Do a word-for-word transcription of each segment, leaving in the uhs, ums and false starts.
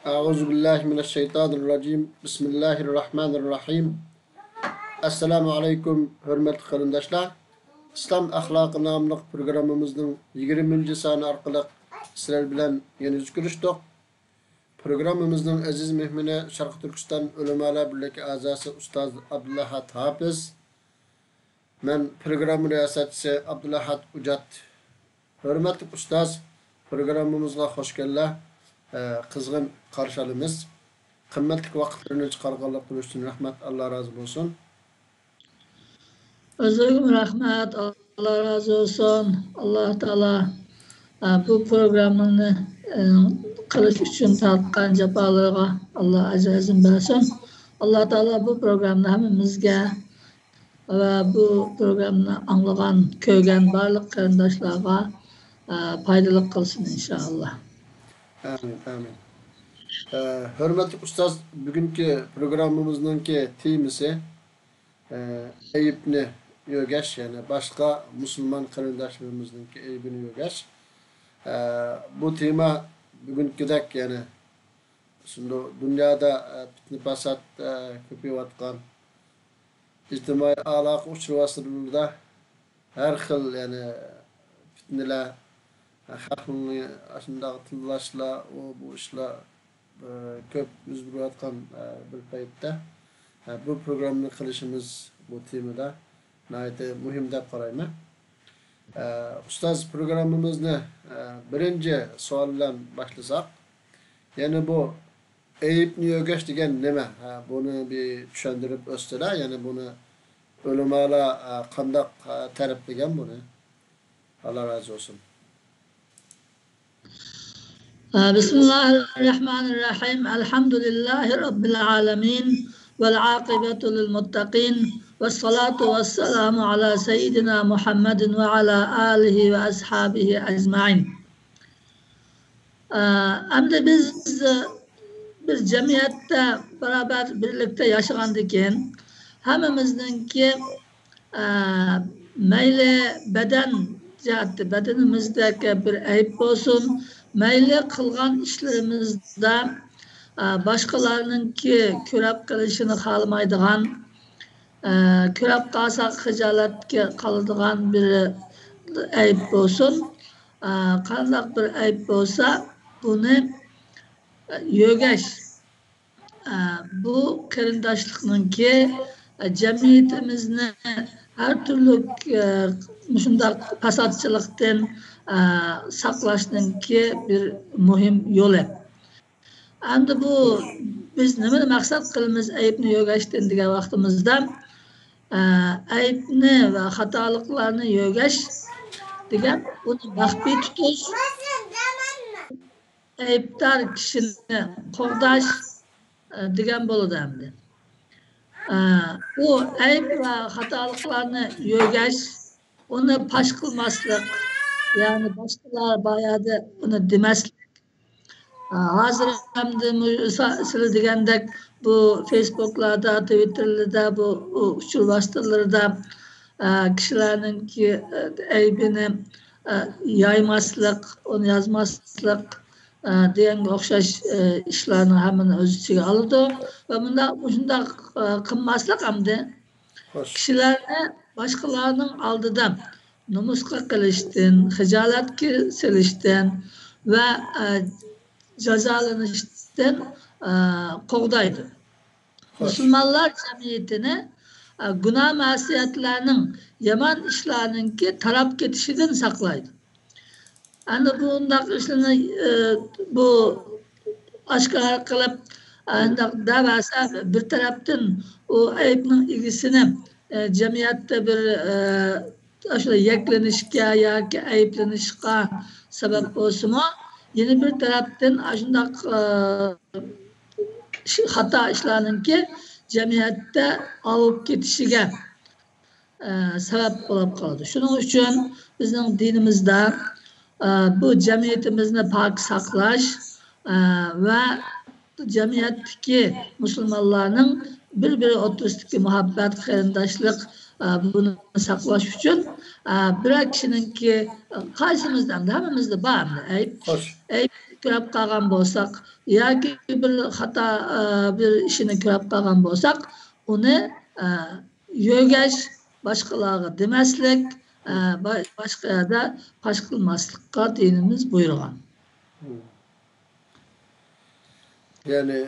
أعوذ بالله من الشيطان الرجيم. بسم الله الرحمن الرحيم. ئەسسالامۇ ئەلەيكۇم، ھۆرمەتلىك قېرىنداشلار. ئىسلام ئەخلاقى ناملىق پروگراممىمىزنىڭ يىگىرمىنچى سانى ئارقىلىق سىلەر بىلەن يەنە يۈز كۆرۈشتۇق. پروگراممىمىزنىڭ ئەزىز مېھمىنى شەرقىي تۈركىستان ئۆلىمالار بىرلىكى ئەزاسى ئۇستاز ئابدۇلئەھەد ھاپىز. مەن پروگرامما رىياسەتچىسى ئابدۇلئەھەد ئۇجات. ھۆرمەتلىك ئۇستاز، پروگراممىمىزغا خوش كەلدىڭلار. ئە، قىزغىن قارشى ئالىمىز. قىممەتلىك ۋاقىتلىرىنى چىقارغانلىقى ئۈچۈن رەھمەت، ئاللا رازى بولسۇن. ئۆزلىرىگىمۇ رەھمەت، ئاللا رازى بولسۇن. ئاللا تائالا، ئە، بۇ پروگراممىنى، ئە، قىلىش ئۈچۈن تارتقان جاپالىرىغا ئاللا ئەجرى ئەزىم بەرسۇن. ئاللا تائالا بۇ پروگراممىنى ھەممىمىزگە ۋە بۇ پروگراممىنى ئاڭلىغان، كۆرگەن بارلىق قېرىنداشلارغا، ئە، پايدىلىق قىلسۇن، ئىنشائاللا. ئامىن، ئامىن. ئە، ھۆرمەتلىك ئۇستاز، بۈگۈنكى پروگراممىمىزنىڭكى تېمىسى، ئە، ئەيىبنى يۆگەش، يەنى باشقا مۇسۇلمان قېرىنداشلىرىمىزنىڭكى ئەيىبىنى يۆگەش. ئە، بۇ تېما بۈگۈنكىدەك، يەنى شۇنداق دۇنيادا، ئە، پىتنە-پاسات، ئە، كۆپىيىۋاتقان، ئىجتىمائىي ئالاقە ئۇچۇر ۋاسىتىلىرىدا ھەر خىل، يەنى پىتنىلەر، خەقنى ئاشۇنداق تىللاشلار، ئۇ بۇ ئىشلار، ئە، كۆپ يۈز بېرىۋاتقان، ئە، بىر پەيتتە، ئە، بۇ پروگراممىنى قىلىشىمىز بۇ تېمىدا ناھايىتى مۇھىم دەپ قارايمەن. ئە، ئۇستاز، پروگراممىمىزنى، ئە، بىرىنچى سوئال بىلەن باشلىساق، يەنى بۇ ئەيىبنى يۆگەش دېگەن نېمە؟ ھە، بۇنى بىر چۈشەندۈرۈپ ئۆتسىلە، يەنى بۇنى ئۆلىمالار، ھە، قانداق، ھە، تەرىپلىگەن بۇنى؟ ئاللا رازى بولسۇن. بسم الله الرحمن الرحيم. الحمد لله رب العالمين. والعاقبة للمتقين. والصلاة والسلام على سيدنا محمد وعلى آله وأصحابه أجمعين. ئە، ئەمدى بىز بىر جەمئىيەتتە بارابەر بىرلىكتە ياشىغاندىكىن، ھەممىمىزنىڭكى، ئە، مەيلى بەدەن جەھەتتە، بەدىنىمىزدەك بىر ئەيىب بولسۇن، مەيلى قىلغان ئىشلىرىمىزدا، ئە، باشقىلارنىڭكى كۆرەپ قېلىشىنى خالىمايدىغان، ئە، كۆرەپ قالساق خىجالەتكە قالىدىغان بىر ئەيىب بولسۇن. ئە، قانداق بىر ئەيىب بولسا، بۇنى، ئە، يۆگەش. ئە، بۇ قېرىنداشلىقنىڭكى، ئە، جەمئىيىتىمىزنى ھەر تۈرلۈك، ئە، مۇشۇنداق پاساتچىلىقتىن، ئە، ساقلاشنىڭكى بىر مۇھىم يولى. ئەمدى بۇ بىز نېمىنى مەقسەت قىلىمىز ئەيىبنى يۆگەشتىن دېگەن ۋاقتىمىزدا، ئە، ئەيىبنى ۋە خاتالىقلارنى يۆگەش دېگەن ئۇنى مەخپىي تۇتۇش، ئەيىبدار كىشىنى قوغداش، ئە، دېگەن بولىدۇ ئەمدى. ئە، بۇ ئەيىب ۋە خاتالىقلارنى يۆگەش، ئۇنى پاش قىلماسلىق، يەنى باشقىلار بايادى ئۇنى دېمەسلىك، ھازىر ئەمدى مۇ-، سا-، سىلەر دېگەندەك بۇ فېيسبۇكلاردا، تىۋىتتېرلىرىدا، بۇ ئۇ ئۇچۇر ۋاسىتىلىرىدا، ئە، كىشىلەرنىڭكى، ئە، ئەيىبىنى، ئە، يايماسلىق، ئۇنى يازماسلىق، ئە، دېگەنگە ئوخشاش، ئە، ئىشلارنى ھەممىنى ئۆز ئىچىگە ئالىدۇ. ۋە مۇنداق، مۇشۇنداق، ئە، قىلماسلىق ئەمدى خوش. كىشىلەرنى باشقىلارنىڭ ئالدىدا نومۇسقا قىلىشتىن، خىجالەتكە سېلىشتىن ۋە، ئە، جازالىنىشتىن، ئە، قوغدايدۇ. خوش. مۇسۇلمانلار جەمئىيىتىنى، ئە، گۇناھ مەسىيەتلەرنىڭ، يامان ئىشلارنىڭكى تاراپ كېتىشىدىن ساقلايدۇ. ئەنە بۇنداق ئىشلارنى، ئە، بۇ ئاشكارا قىلىپ، ئە، ئۇنداق دەۋەرسە، بىر تەرەپتىن ئۇ ئەيىبنىڭ ئىگىسىنى، ئە، جەمئىيەتتە بىر، ئە، ئاشۇ يەكلىنىشكە ياكى ئەيىبلىنىشقا سەۋەب بولسىمۇ، يەنە بىر تەرەپتىن ئاشۇنداق، ئە، ئىش-، خاتا ئىشلارنىڭكى جەمئىيەتتە ئاۋۇپ كېتىشىگە، ئە، سەۋەب بولۇپ قالىدۇ. شۇنىڭ ئۈچۈن بىزنىڭ دىنىمىزدا، ئە، بۇ جەمئىيىتىمىزنى پاك ساقلاش، ئە، ۋە جەمئىيەتتىكى مۇسۇلمانلارنىڭ بىر-بىرى ئوتتۇرىسىدىكى مۇھەببەت، قېرىنداشلىق، ئە، بۇنى ساقلاش ئۈچۈن، ئە، بىرەر كىشىنىڭكى، قايسىمىزدا ئەمدى، ھەممىمىزدە بار ئەمدى ئەيىب. خوش. ئەيىب كۆرۈپ قالغان بولساق ياكى بىر خاتا، ئە، بىر ئىشىنى كۆرۈپ قالغان بولساق، ئۇنى، ئە، يۆگەش، باشقىلارغا دېمەسلىك، ئە، با-، باشقا يەردە پاش قىلماسلىققا دىنىمىز بۇيرۇغان. يەنى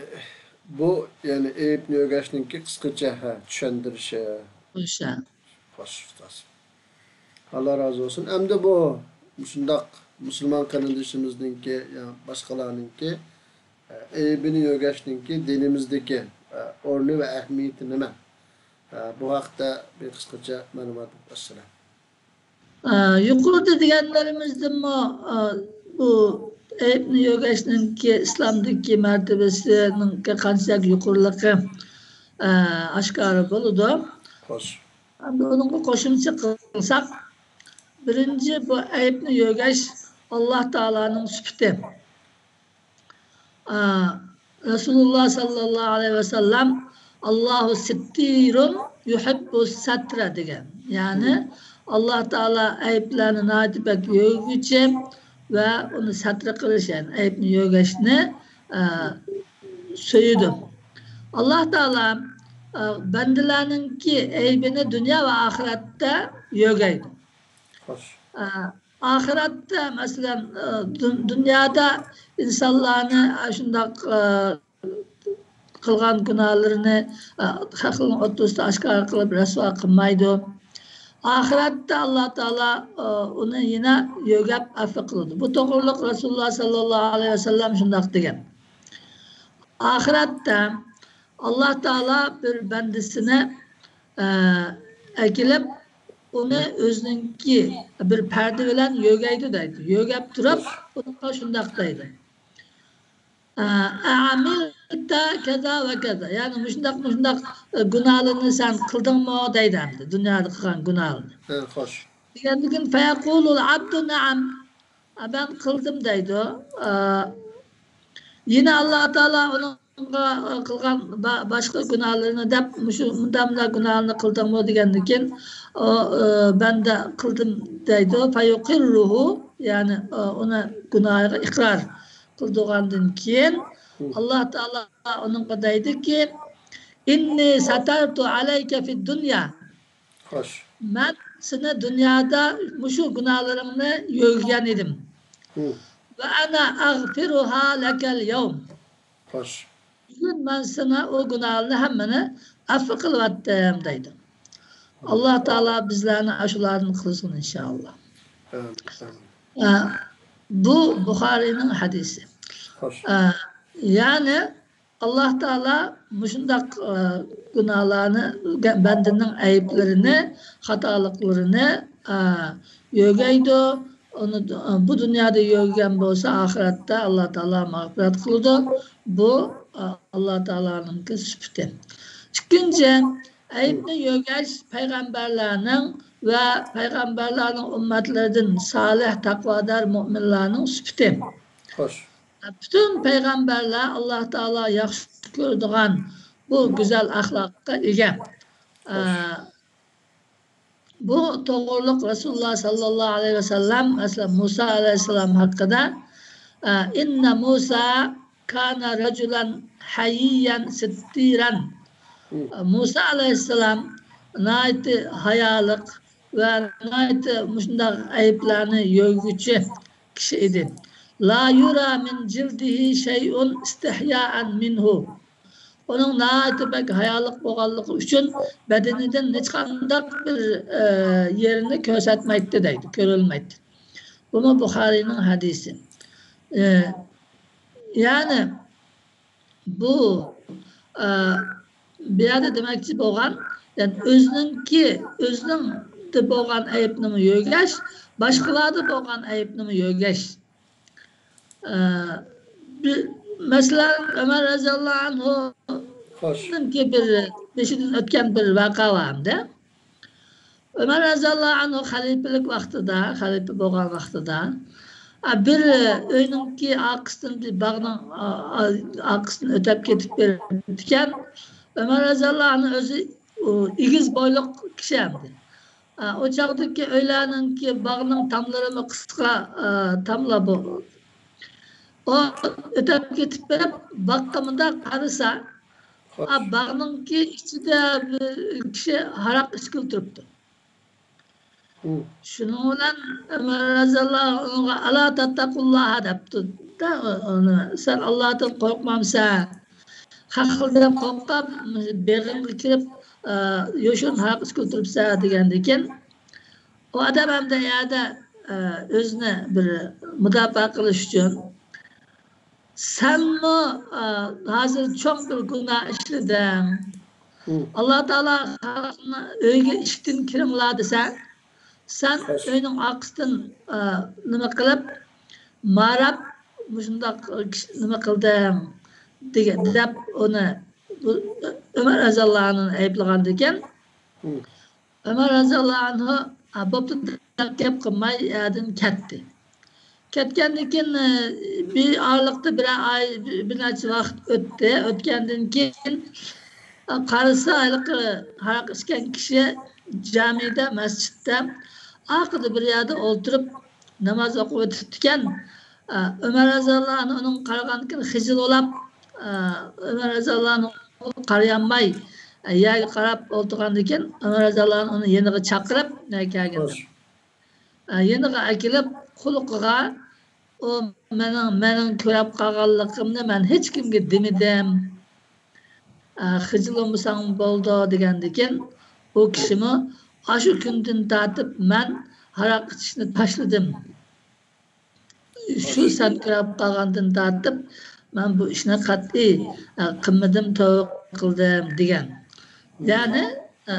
بۇ، يەنى ئەيىبنى يۆگەشنىڭكى قىسقىچە، ھە، چۈشەندۈرۈشى. ئوشۇ. خوش، ئۇستاز. ئاللا رازى بولسۇن. ئەمدى بۇ مۇشۇنداق مۇسۇلمان قېرىندىشىمىزنىڭكى، يا باشقىلارنىڭكى، ئە، ئەيىبىنى يۆگەشنىڭكى دىنىمىزدىكى، ئە، ئورنى ۋە ئەھمىيىتى نېمە؟ ئە، بۇ ھەقتە بىر قىسقىچە مەلۇمات بەرسىلە. ئە، يۇقىرىدا دېگەنلىرىمىزدىنمۇ، ئە، بۇ ئەيىبنى يۆگەشنىڭكى ئىسلامدىكى مەرتىۋىسىنىڭكى قانچىلىك يۇقىرىلىقى، ئە، ئاشكارا بولىدۇ. خوش. ئەمدى ئۇنىڭغا قوشۇمچە قىلساق، بىرىنچى، بۇ ئەيىبنى يۆگەش ئاللا تائالانىڭ سۈپىتى. ئا، رەسۇلۇللا ساللاللاھۇ ئەلەيھى ۋەسەللەم، «ئاللاھۇ ستىرۇن يۇھىببۇ سەترە» دېگەن. يەنى، ئاللا تائالا ئەيىبلەرنى ناھايىتى بەك يۆگىگۈچى ۋە ئۇنى سەترە قىلىش، يەنى ئەيىبنى يۆگەشنى، ئا، سۆيىدۇ. ئاللا تائالا، ئا، بەندىلەرنىڭكى ئەيىبىنى دۇنيا ۋە ئاخىرەتتە يۆگەيدۇ. خوش. ئا، ئاخىرەتتە، مەسىلەن، ئا، دۇن-، دۇنيادا ئىنسانلارنى ئاشۇنداق، ئا، قىلغان گۇناھلىرىنى، ئا، خەقنىڭ ئوتتۇرىسىدا ئاشكارا قىلىپ رەسۋا قىلمايدۇ. ئاخىرەتتە ئاللا تائالا، ئا، ئۇنى يەنە يۆگەپ ئەپۇ قىلىدۇ. بۇ توغرۇلۇق رەسۇلۇللا ساللاللاھۇ ئەلەيھى ۋەسەللەم شۇنداق دېگەن. ئاخىرەتتە ئاللا تائالا بىر بەندىسىنى، ئە، ئەكېلىپ، ئۇنى ئۆزىنىڭكى بىر پەردە بىلەن يۆگەيدۇ دەيدۇ. يۆگەپ تۇرۇپ، ئۇنىڭغا شۇنداق دەيدۇ. ئە، «ئەئەمىلتە كەزا ۋە كەزا؟» يەنى مۇشۇنداق، مۇشۇنداق، ئە، گۇناھلىرىنى سەن قىلدىڭمۇ دەيدۇ ئەمدى، دۇنيادا قىلغان گۇناھلىرىنى. ھە، خوش. دېگەندىكىن، «فەيەقۇلۇل ئەبدۇ نەئەم.» «ئە، مەن قىلدىم» دەيدۇ. ئە، يەنە ئاللا تائالا ئۇنىڭغا، ئە، قىلغان با-، باشقا گۇناھلىرىنى دەپ، مۇشۇ مۇنداق، مۇنداق گۇناھلارنى قىلدىڭمۇ دېگەندىن كېيىن، ئۇ، ئە، بەندە قىلدىم دەيدۇ. فەيۇقىررۇھۇ، يەنى، ئە، ئۇنى گۇناھىغا ئىقرار قىلدۇرغاندىن كېيىن، ئاللا تائالا ئۇنىڭغا دەيدۇكى، «ئىننى سەتەرتۇ ئەلەيكە فىد دۇنيا.» خوش. «مەن سېنى دۇنيادا مۇشۇ گۇناھلىرىڭنى يۆگىگەن ئىدىم. ۋە ئەنە ئەغفىرۇھا لەكەل يەۋم.» خوش. «بۈگۈن مەن سېنى ئۇ گۇناھلارنى ھەممىنى ئەپۇ قىلىۋەتتىم» دەيدۇ. ئاللا تائالا بىزلەرنى ئاشۇلاردىن قىلسۇن، ئىنشائاللا. ئامىن، ئامىن. ئە، بۇ بۇخارىينىڭ ھەدىسى. خوش. ئە، يەنى ئاللا تائالا مۇشۇنداق، ئە، گۇناھلارنى، بەندىنىڭ ئەيىبلىرىنى، خاتالىقلىرىنى، ئە، يۆگەيدۇ. ئۇنى، ئە، بۇ دۇنيادا يۆگىگەن بولسا، ئاخىرەتتە ئاللا تائالا مەغپىرەت قىلىدۇ. بۇ، ئە، ئاللا تائالانىڭكى سۈپىتى. ئىككىنچى، ئەيىبنى يۆگەش پەيغەمبەرلەرنىڭ ۋە پەيغەمبەرلەرنىڭ ئۈممەتلىرىدىن سالىھ، تەقۋادار مۆمىنلەرنىڭ سۈپىتى. خوش. پۈتۈن پەيغەمبەرلەر ئاللا تائالا ياخشى كۆرىدىغان بۇ گۈزەل ئەخلاققا ئىگە. خوش. ئە، بۇ توغرۇلۇق رەسۇلۇللا ساللاللاھۇ ئەلەيھى ۋەسەللەم، مەسىلەن، مۇسا ئەلەيھىسسالام ھەققىدە، ئە، «ئىننە مۇسا كانە رەجۇلەن ھەييەن سىتتىرەن.» مۇسا ئەلەيھىسسالام ناھايىتى ھايالىق ۋە ناھايىتى مۇشۇنداق ئەيىبلەرنى يۆگىگۈچى كىشى ئىدى. «لا يۇرا مىن جىلدىھى شەيئۇن ئىستىھيائەن مىنھۇ.» ئۇنىڭ ناھايىتى بەك ھايالىق بولغانلىقى ئۈچۈن بەدىنىدىن ھېچقانداق بىر، ئە، يېرىنى كۆرسەتمەيتتى دەيدۇ، كۆرۈلمەيتتى. بۇمۇ بۇخارىينىڭ ھەدىسى. ئە، يەنى بۇ، ئە، بۇ يەردە دېمەكچى بولغان، يەنى ئۆزىنىڭكى، ئۆزىنىڭدە بولغان ئەيىبنىمۇ يۆگەش، باشقىلاردا بولغان ئەيىبنىمۇ يۆگەش. ئە، بىر، مەسىلەن، ئۆمەر رەزىياللاھۇ ئەنھۇنىڭكى بىر بېشىدىن ئۆتكەن بىر ۋەقە بار ئەمدى. ئۆمەر رەزىياللاھۇ ئەنھۇ خەلىپىلىك ۋاقتىدا، خەلىپە بولغان ۋاقتىدا، ئە، بىر ئۆينىڭكى ئارقىسىدىن، بىر باغنىڭ، ئا، ئا، ئارقىسىدىن ئۆتۈپ كېتىپ بېرىپتىكەن. ئۆمەر رەزىياللاھۇ ئەنھۇ ئۆزى ئېگىز بويلۇق كىشى ئەمدى. ئا، ئۇ چاغدىكى ئۆيلەرنىڭكى، باغنىڭ تاملىرىمۇ قىسقا، ئا، تاملار بولغان. ئۇ ئۆتۈپ كېتىپ بېرىپ، باغقا مۇنداق قارىسا، ئا، باغنىڭكى ئىچىدە بىر كىشى ھاراق ئىچكىلى تۇرۇپتۇ. شۇنىڭ بىلەن ئۆمەر رەزىياللاھۇ ئەنھۇغا «ئالا تەتتەقۇللاھە» دەپتۇ-دە، ئۇنى، «سەن ئاللادىن قورقمامسەن؟ خەقلەردىن قورقۇپ، بېغىڭغا كىرىپ، ئە، يوشۇرۇن ھاراق ئىچكىلى تۇرۇپسەن» دېگەندىكىن، ئۇ ئادەم ئەمدى يەردە، ئە، ئۆزىنى بىر مۇداپىئە قىلىش ئۈچۈن، «سەنمۇ، ئە، ھازىر چوڭ بىر گۇناھ ئىشلىدىڭ. ئاللا تائالا خەلقنى ئۆيگە ئىشىكتىن كىرىڭلار دېسە، سەن ئۆينىڭ ئارقىسىدىن، ئە، نېمە قىلىپ، ماراپ، مۇشۇنداق، ئە، كىش-، نېمە قىلدىڭ» دېگەن، دەپ ئۇنى، بۇ، ئۆمەر رەزىياللاھۇ ئەنھۇنى ئەيىبلىغاندىكىن، ئۆمەر رەزىياللاھۇ ئەنھۇ، «ئا، بوپتۇ» دەپ گەپ قىلماي يەردىن كەتتى. كەتكەندىن كېيىن، ئە، بىر ئارىلىقتا بىرەر ئاي، بىر، بىر نەچچە ۋاقىت ئۆتتى. ئۆتكەندىن كېيىن، ئە، قارىسا، ھېلىقى ھاراق ئىچكەن كىشى جامىدا، مەسچىتتە، ئارقىدا بىر يەردە ئولتۇرۇپ ناماز ئوقۇۋېتىپتىكەن. ئە، ئۆمەر رەزىياللاھۇ ئەنھۇ ئۇنىڭغا قارىغاندىن كېيىن خىجىل بولاپ، ئە، ئۆمەر رەزىياللاھۇ ئەنھۇغا قارىيالماي، ئە، يەرگە قاراپ ئولتۇرغاندىن كېيىن، ئۆمەر رەزىياللاھۇ ئەنھۇ ئۇنى يېنىغا چاقىرىپ، نەگە كەلگەندە، ئە، يېنىغا ئەكېلىپ، قۇلىقىغا، «ئۇ مېنىڭ، مېنىڭ كۆرۈپ قالغانلىقىمنى مەن ھېچكىمگە دېمىدىم. ئە، خىجىل بولمىساڭ بولىدۇ» دېگەندىكىن، ئۇ كىشىمۇ، «ئاشۇ كۈندىن تارتىپ مەن ھاراق ئىچىشنى تاشلىدىم. شۇ سەن كۆرۈپ قالغاندىن تارتىپ مەن بۇ ئىشنى قەتئىي، ئە، قىلمىدىم، تەۋبە قىلدىم» دېگەن. يەنى، ئە،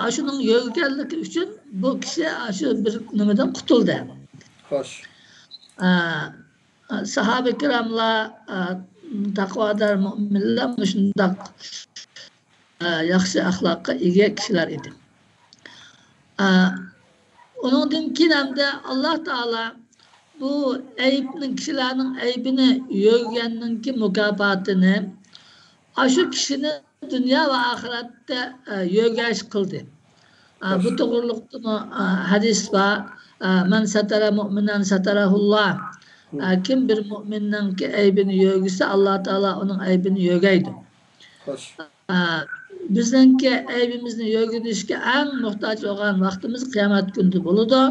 ئاشۇنىڭ يۆگىگەنلىكى ئۈچۈن بۇ كىشى ئاشۇ بىر نېمىدىن قۇتۇلدى. خوش. ئە، ساھابە كىراملار، ئە، تەقۋادار مۆمىنلەر مۇشۇنداق، ئە، ياخشى ئەخلاققا ئىگە كىشىلەر ئىدى. ئە، ئۇنىڭدىن كېيىن ھەمدە ئاللا تائالا بۇ ئەيىبنىڭ، كىشىلەرنىڭ ئەيىبىنى يۆگىگەننىڭكى مۇكاپاتىنى ئاشۇ كىشىنى دۇنيا ۋە ئاخىرەتتە، ئە، يۆگەش قىلدى. ئە، بۇ توغرىلىقتىمۇ، ئە، ھەدىس بار. ئە، «مەن سەتەرە مۇئمىنەن سەتەرەھۇللا». ئە، كىم بىر مۇئمىننىڭكى ئەيىبىنى يۆگىسە، ئاللا تائالا ئۇنىڭ ئەيىبىنى يۆگەيدۇ. ئە، بىزنىڭكى ئەيىبىمىزنى يۆگىنىشكە ئەڭ موھتاج بولغان ۋاقتىمىز قىيامەت كۈنىدە بولىدۇ.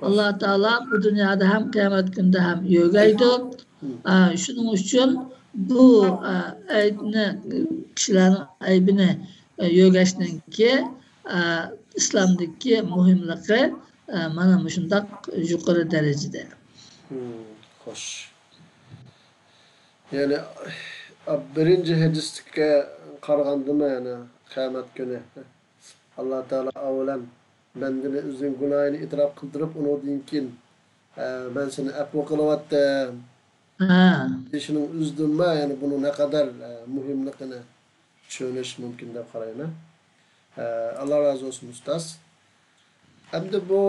ئاللا تائالا بۇ دۇنيادا ھەم قىيامەت كۈنىدە ھەم يۆگەيدۇ. ئە، شۇنىڭ ئۈچۈن بۇ، ئە، ئەيىبنى، كىشىلەرنىڭ ئەيىبىنى، ئە، يۆگەشنىڭكى، ئە، ئىسلامدىكى مۇھىملىقى، ئە، مانا مۇشۇنداق يۇقىرى دەرىجىدە. خوش. يەنى، بىرىنچى ھەدىسكە قارىغاندىمۇ، يەنى قىيامەت كۈنى ئاللا تائالا ئاۋۋالەن بەندىنى ئۆزىنىڭ گۇناھىنى ئېتىراپ قىلدۇرۇپ، ئۇنىڭدىن كېيىن، ئە، «مەن سېنى ئەپۇ قىلىۋەتتىم» دېيىشىنىڭ ئۆزىدىنمۇ، يەنى بۇنىڭ نەقەدەر، ئە، مۇھىملىقىنى چۈشىنىش مۇمكىن دەپ قارايمەن. ئە، ئاللا رازى بولسۇن، ئۇستاز. ئەمدى بۇ،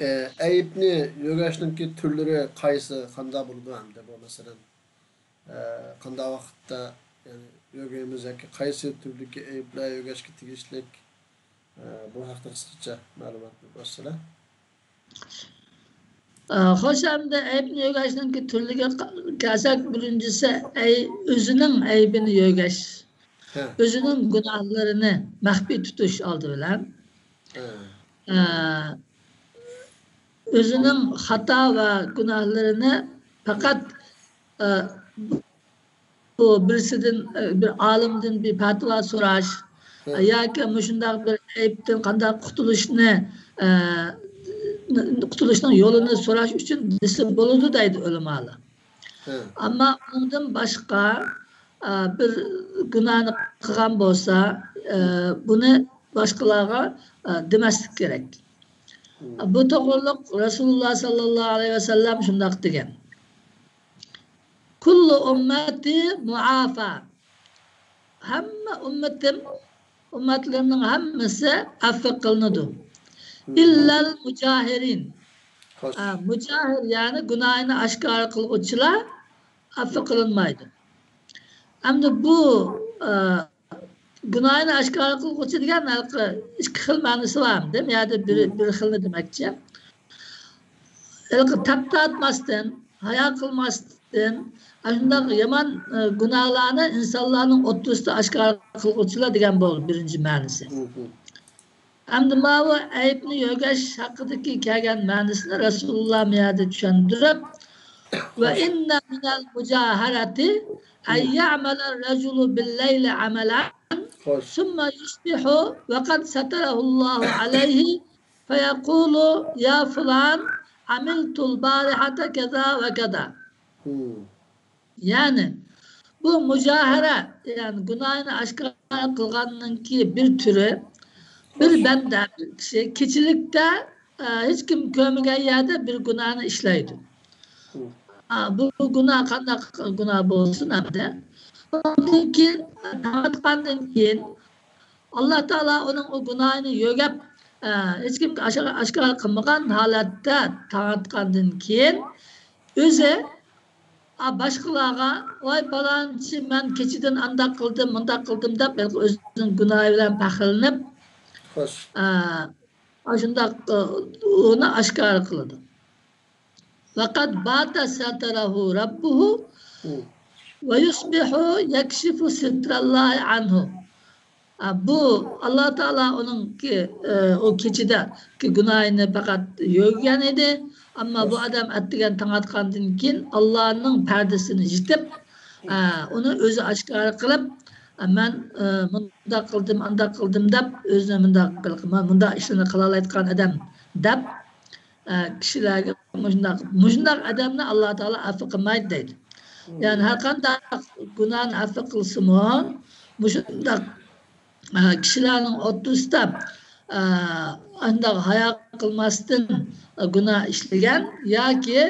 ئە، ئەيىبنى يۆگەشنىڭكى تۈرلىرى قايسى، قانداق بولىدۇ ئەمدى بۇ، مەسىلەن؟ ئە، قانداق ۋاقىتتا، يەنى، يۆگەيمىز ياكى قايسى تۈردىكى ئەيىبلەر يۆگەشكە تېگىشلىك؟ ئە، بۇ ھەقتە قىسقىچە مەلۇمات بەرسىلە. ئە، خوش، ئەمدى ئەيىبنى يۆگەشنىڭكى تۈرلىرىگە قا-، كەلسەك، بىرىنچىسى، ئەي-، ئۆزىنىڭ ئەيىبىنى يۆگەش. ئۆزىنىڭ گۇناھلىرىنى مەخپىي تۇتۇش ئالدى بىلەن. ئە، ئۆزىنىڭ خاتا ۋە گۇناھلىرىنى پەقەت، ئە، بۇ بىرسىدىن، ئە، بىر ئالىمدىن بىر پەتىۋا سوراش، ئە، ياكى مۇشۇنداق بىر ئەيىبتىن قانداق قۇتۇلۇشنى، ئە، قۇتۇلۇشنىڭ يولىنى سوراش ئۈچۈن دېسە بولىدۇ دەيدۇ ئۆلىمالار. ئەمما ئۇنىڭدىن باشقا، ئە، بىر گۇناھنى قىلغان بولسا، ئە، بۇنى باشقىلارغا، ئە، دېمەسلىك كېرەك. بۇ توغرىلىق رەسۇلۇللا ساللاللاھۇ ئەلەيھى ۋەسەللەم شۇنداق دېگەن: «كۇللۇ ئۇممەتى مۇئافا». ھەممە ئۈممىتىم، ئۈممەتلىرىمنىڭ ھەممىسى ئەفۇ قىلىنىدۇ. «ئىللەل مۇجاھىرىن». ئا، مۇجاھىر، يەنى گۇناھىنى ئاشكارا قىلغۇچىلار ئەفۇ قىلىنمايدۇ. ئەمدى بۇ، ئا، گۇناھىنى ئاشكارا قىلغۇچى دېگەن ھېلىقى ئىككى خىل مەنىسى بار، دېمەم، يا بىر، بىر خىلنى دېمەكچى. ھېلىقى تاق تارتماستىن، ھايا قىلماستىن، ئاشۇنداق يامان، ئە، گۇناھلارنى ئىنسانلارنىڭ ئوتتۇرىسىدا ئاشكارا قىلغۇچىلار دېگەن بولدى بىرىنچى مەنىسى. ئەمدى ماۋۇ ئەيىبنى يۆگەش ھەققىدىكى كەلگەن مەنىسىنى رەسۇلۇللا مۇ يەردە چۈشەندۈرۈپ، وإن من المجاهرة أن يعمل الرجل بالليل عملا ثم يصبح وقد ستره الله عليه فيقول يا فلان عملت البارحة كذا وكذا. يەنى بۇ مۇجاھىرە، يەنى گۇناھىنى ئاشكارا قىلغاننىڭكى بىر تۈرى، بىر بەندە، بىر كىشى كېچىلىكتە، ئە، ھېچكىم كۆرمىگەن يەردە بىر گۇناھنى ئىشلەيدۇ. ئا، بۇ گۇناھ قانداق گۇناھ بولسۇن ئەمدى. ئۇندىن كېيىن، تاڭ ئاتقاندىن كېيىن، ئاللا تائالا ئۇنىڭ ئۇ گۇناھىنى يۆگەپ، ئە، ھېچكىمگە ئاشكارا، ئاشكارا قىلمىغان ھالەتتە تاڭ ئاتقاندىن كېيىن، ئۆزى، ئا، باشقىلارغا، ۋاي پالانچى، مەن كېچىدىن ئانداق قىلدىم، مۇنداق قىلدىم دەپ، ھېلىقى ئۆزىنىڭ گۇناھى بىلەن پەخىرلىنىپ، ئا، ئاشۇنداق، ئا، ئۇنى ئاشكارا قىلىدۇ. وقد بات ستره ربه ويصبح يكشف ستر الله عنه. ئا، بۇ ئاللا تائالا ئۇنىڭكى، ئە، ئۇ كېچىدىكى گۇناھىنى پەقەت يۆگىگەن ئىدى. ئەمما بۇ ئادەم ئەتىگەن تاڭ ئاتقاندىن كېيىن ئاللانىڭ پەردىسىنى يېپىپ، ئە، ئۇنى ئۆزى ئاشكارا قىلىپ، ئە، مەن، ئە، مۇنداق قىلدىم، ئانداق قىلدىم دەپ، ئۆزىنى مۇنداق قىل-، مۇنداق ئىشلارنى قىلالايدىغان ئادەم دەپ، ئە، كىشىلەرگە مۇشۇنداق، مۇشۇنداق ئادەمنى ئاللا تائالا ئەپۇ قىلمايدۇ دەيدۇ. يەنى ھەر قانداق گۇناھنى ئەپۇ قىلسىمۇ، مۇشۇنداق، ئە، كىشىلەرنىڭ ئوتتۇرىسىدا، ئە، ئانداق ھايا قىلماستىن گۇناھ ئىشلىگەن ياكى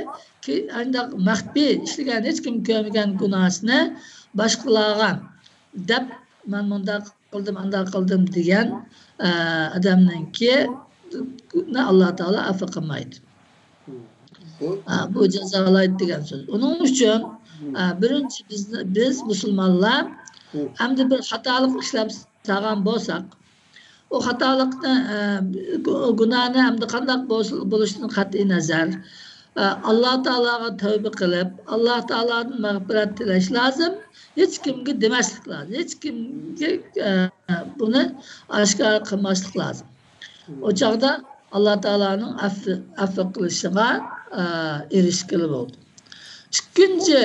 كى-، ئانداق مەخپىي ئىشلىگەن، ھېچكىم كۆرمىگەن گۇناھسىنى باشقىلارغا دەپ، مەن مۇنداق قىلدىم، ئانداق قىلدىم دېگەن، ئە، ئادەمنىڭكى ئاللا تائالا ئەپۇ قىلمايدۇ. ئە، بۇ جازالايدۇ دېگەن سۆز. ئۇنىڭ ئۈچۈن، ئە، بىرىنچى بىز، بىز مۇسۇلمانلار ئەمدى بىر خاتالىق ئىشلەپ سالغان بولساق، ئۇ خاتالىقنى، ئە، گۇ-، گۇناھنى ئەمدى قانداق بولس-، بولۇشىدىن قەتئىي نەزەر، ئە، ئاللا تائالاغا تەۋبە قىلىپ، ئاللا تائالادىن مەغپىرەت تىلەش لازىم. ھېچ كىمگە دېمەسلىك لازىم. ھېچ كىمگە، ئە، بۇنى ئاشكارا قىلماسلىق لازىم. ئۇ چاغدا ئاللا تائالانىڭ ئەفۇ، ئەفۇ قىلىشىغا، ئە، ئېرىشكىلى بولىدۇ. ئىككىنچى،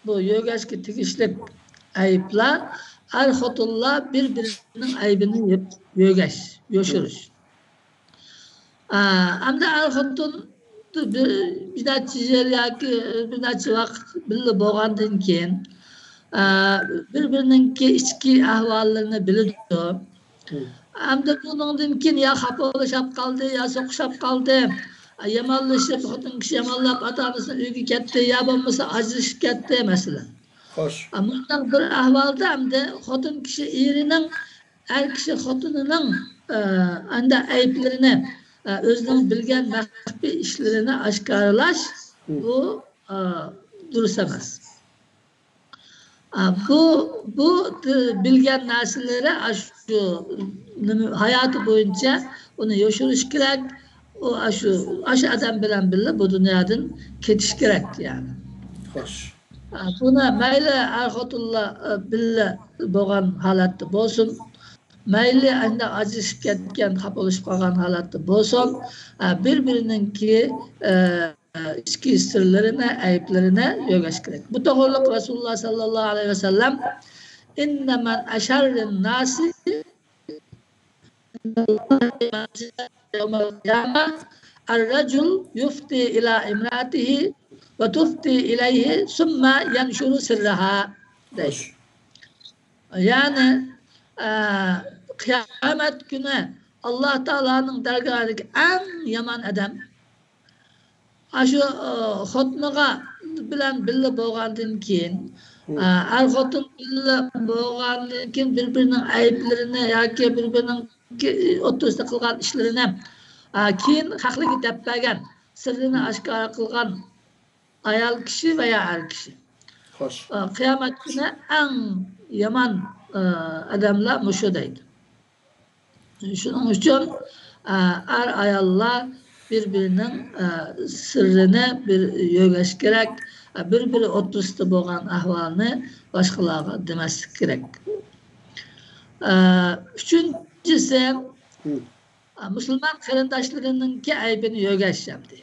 بۇ يۆگەشكە تېگىشلىك ئەيىبلەر، ئەر-خوتۇنلار بىر-بىرىنىڭ ئەيىبىنى يۆ-، يۆگەش، يوشۇرۇش. ئا، ئەمدى ئەر-خوتۇن بىر، بىر نەچچە يىل ياكى بىر نەچچە ۋاقىت بىللە بولغاندىن كېيىن، ئا، بىر-بىرىنىڭكى ئىچكى ئەھۋاللىرىنى بىلىدۇ. ئەمدى بۇنىڭدىن كېيىن يا خاپىلىشىپ قالدى، يا سوقۇشۇپ قالدى، يامانلىشىپ، خوتۇن كىشى يامانلاپ ئاتا-ئانىسىنىڭ ئۆيىگە كەتتى، يا بولمىسا ئاجرىشىپ كەتتى، مەسىلەن. خوش. مۇنداق بىر ئەھۋالدا ئەمدى خوتۇن كىشى ئېرىنىڭ، ئەر كىشى خوتۇنىنىڭ، ئە، ئەندى ئەيىبلىرىنى، ئە، ئۆزىنىڭ بىلگەن مەخپىي ئىشلىرىنى ئاشكارىلاش، بۇ، ئە، دۇرۇس ئەمەس. ئا، بۇ، بۇ، ئى، بىلگەن نەرسىلىرى ئاشۇ نېمە، ھاياتى بويىچە ئۇنى يوشۇرۇش كېرەك. ئۇ ئاشۇ، ئاشۇ ئادەم بىلەن بىللە بۇ دۇنيادىن كېتىش كېرەك، يەنى. خوش. ئا، بۇنى مەيلى ئەر-خوتۇنلار، ئى، بىللە بولغان ھالەتتە بولسۇن، مەيلى ئەندى ئاجرىشىپ كەتكەن، خاپىلىشىپ قالغان ھالەتتە بولسۇن، ئا، بىر-بىرىنىڭكى، ئى، ئىچكى سىرلىرىنى، ئەيىبلىرىنى يۆگەش كېرەك. بۇ توغرىلىق رەسۇلۇللا ساللاللاھۇ ئەلەيھى ۋەسەللەم، إن من أشر الناس عند الله منزلة يوم القيامة الرجل يفضي إلى امرأته وتفضي إليه ثم ينشر سرها دەيدۇ. يەنى، ئە، قىيامەت كۈنى ئاللا تائالانىڭ دەرگاھىدىكى ئەڭ يامان ئادەم ئاشۇ، ئە، خوتۇنىغا بىلەن بىللە بولغاندىن كېيىن، ئە، ئەر-خوتۇن بىللە بولغاندىن كېيىن بىر-بىرىنىڭ ئەيىبلىرىنى ياكى بىر-بىرىنىڭ ئوتتۇرىسىدا قىلغان ئىشلىرىنى، ئە، كېيىن خەقلەرگە دەپ بەرگەن، سىرلىرىنى ئاشكارا قىلغان ئايال كىشى ۋە يا ئەر كىشى. خوش. ئە، قىيامەت كۈنى ئەڭ يامان، ئادەملەر مۇشۇ دەيدۇ. شۇنىڭ ئۈچۈن، ئە، ئەر-ئاياللار بىر-بىرىنىڭ، ئە، سىرىنى بىر يۆگەش كېرەك. ئە، بىر-بىرى ئوتتۇرىسىدا بولغان ئەھۋالنى باشقىلارغا دېمەسلىك كېرەك. ئە، ئۈچىنچىسى، ھە. ئە، مۇسۇلمان قېرىنداشلىرىنىڭكى ئەيىبىنى يۆگەش ئەمدى.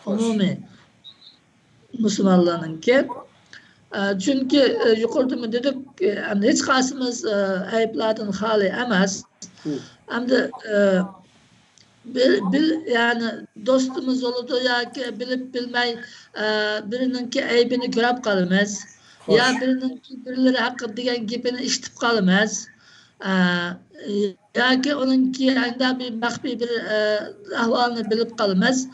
خوش. ئومۇمىي مۇسۇلمانلارنىڭكى. ئە، چۈنكى، ئە، يۇقىرىدىمۇ دېدۇق، ئە، ھېچ قايسىمىز، ئە، ئەيىبلەردىن خالىي ئەمەس. ھە. ئەمدى، ئە، بىل-، بىل-، يەنى دوستىمىز بولىدۇ ياكى بىلىپ بىلمەي، ئە، بىرىنىڭكى ئەيىبىنى كۆرۈپ قالىمىز. خوش. يا بىرىنىڭكى بىرلىرى ھەققىدە دېگەن گېپىنى ئىشىتىپ قالىمىز. ئە، ياكى ئۇنىڭكى ئانداق بىر مەخپىي بىر، ئە، ئەھۋالنى بىلىپ قالىمىز.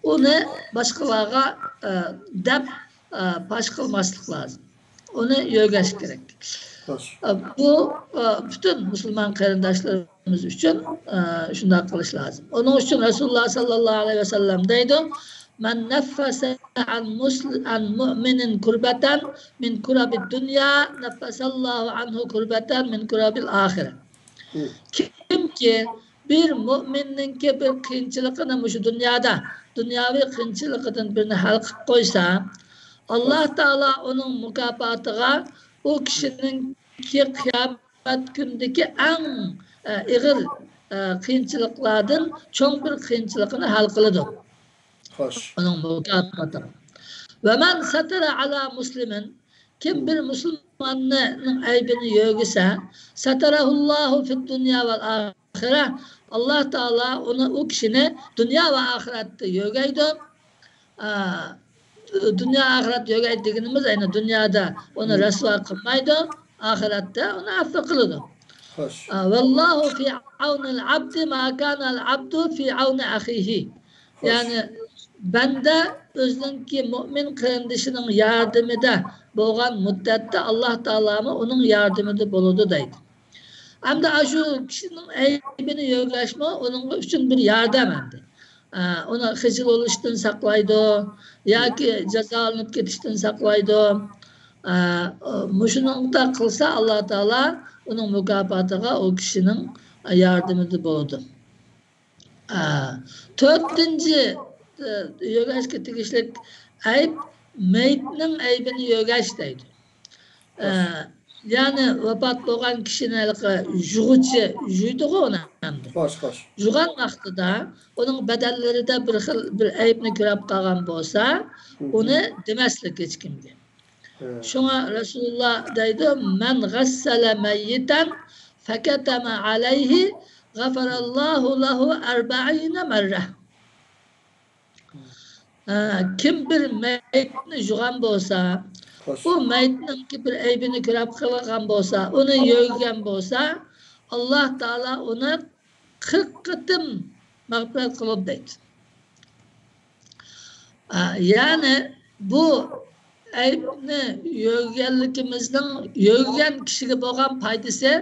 ئۇنى باشقىلارغا، ئە، دەپ، ئە، پاش قىلماسلىق لازىم. ئۇنى يۆگەش كېرەك. خوش. ئە، بۇ، ئە، پۈتۈن مۇسۇلمان قېرىنداشلىرىمىز ئۈچۈن، ئە، شۇنداق قىلىش لازىم. ئۇنىڭ ئۈچۈن رەسۇلۇللا ساللاللاھۇ ئەلەيھى ۋەسەللەم دەيدۇ، مەن نەففەسە ئەن مۇسل-، ئەن مۇئمىنىن كۇربەتەن مىن كۇرەبىد دۇنيا، نەففەسەللاھۇ ئەنھۇ كۇربەتەن مىن كۇرەبىل ئاخىرە. ھە. كىمكى بىر مۇئمىننىڭكى بىر قىيىنچىلىقىنى مۇشۇ دۇنيادا، دۇنياۋى قىيىنچىلىقىدىن بىرنى ھەل قىلىپ قويسا، ئاللاھ تائالا ئۇنىڭ مۇكاپاتىغا ئۇ كىشىنىڭكى قىيامەت كۈنىدىكى ئەڭ، ئە، ئېغىر، ئە، قىيىنچىلىقلاردىن چوڭ بىر قىيىنچىلىقىنى ھەل قىلىدۇ. خوش. ئۇنىڭ مۇكاپاتى. ۋە مەن سەتەرە ئەلا مۇسلىمىن، كىم بىر مۇسۇلماننىڭ ئەيىبىنى يۆگىسە، سەتەرەھۇللاھۇ فىد دۇنيا ۋەل ئاخىرە، ئاللاھ تائالا ئۇنى، ئۇ كىشىنى دۇنيا ۋە ئاخىرەتتە يۆگەيدۇ. ئا، دۇنيا ئاخىرەت يۆگەيدۇ دېگىنىمىز، يەنى دۇنيادا ئۇنى رەسۋا قىلمايدۇ، ئاخىرەتتە ئۇنى ئەپۇ قىلىدۇ. خوش. ئا، ۋەللاھۇ فى ئەۋنىل ئەبدى ما كانەل ئەبدۇ فى ئەۋنى ئەخىھى. خوش. يەنى بەندە ئۆزىنىڭكى مۇئمىن قېرىندىشىنىڭ ياردىمىدە بولغان مۇددەتتە ئاللاھ تائالامۇ ئۇنىڭ ياردىمىدە بولىدۇ دەيدۇ. ئەمدى ئاشۇ كىشىنىڭ ئەيىبىنى يۆگەشمۇ ئۇنىڭ ئۈچۈن بىر ياردەم ئەمدى. ئە، ئۇنى خىجىل بولۇشتىن ساقلايدۇ ياكى جازالىنىپ كېتىشتىن ساقلايدۇ. ئە، مۇشۇنىڭدا قىلسا، ئاللاھ تائالا ئۇنىڭ مۇكاپاتىغا ئۇ كىشىنىڭ ياردىمىدە بولىدۇ. ئە، تۆتىنچى، ئە، يۆگەشكە تېگىشلىك ئەيىب، مېيىتنىڭ ئەيىبىنى يۆگەش دەيدۇ. ئە، يەنى ۋاپات بولغان كىشىنى ھېلىقى يۇغۇچى يۇيدىغۇ ئۇنى ئەمدى. خوش، خوش. يۇغان ۋاقتىدا ئۇنىڭ بەدەنلىرىدە بىر خىل بىر ئەيىبنى كۆرۈپ قالغان بولسا، ئۇنى دېمەسلىك ھېچكىمگە. شۇڭا رەسۇلۇللا دەيدۇ، مەن غەسسەلە مەييىتەن فەكەتەمە ئەلەيھى غەفەرەللاھۇ لەھۇ ئەربەئىنە مەررە. ئە، كىم بىر مەيىتنى يۇغان بولسا، خوش. ئۇ مەيىتنىڭكى بىر ئەيىبىنى كۆرۈپ قالغان بولسا، ئۇنى يۆگىگەن بولسا، ئاللاھ تائالا ئۇنى قىرىق قېتىم مەغپىرەت قىلىدۇ دەيدۇ. ئە، يەنى بۇ ئەيىبنى يۆگىگەنلىكىمىزنىڭ يۆگىگەن كىشىگە بولغان پايدىسى،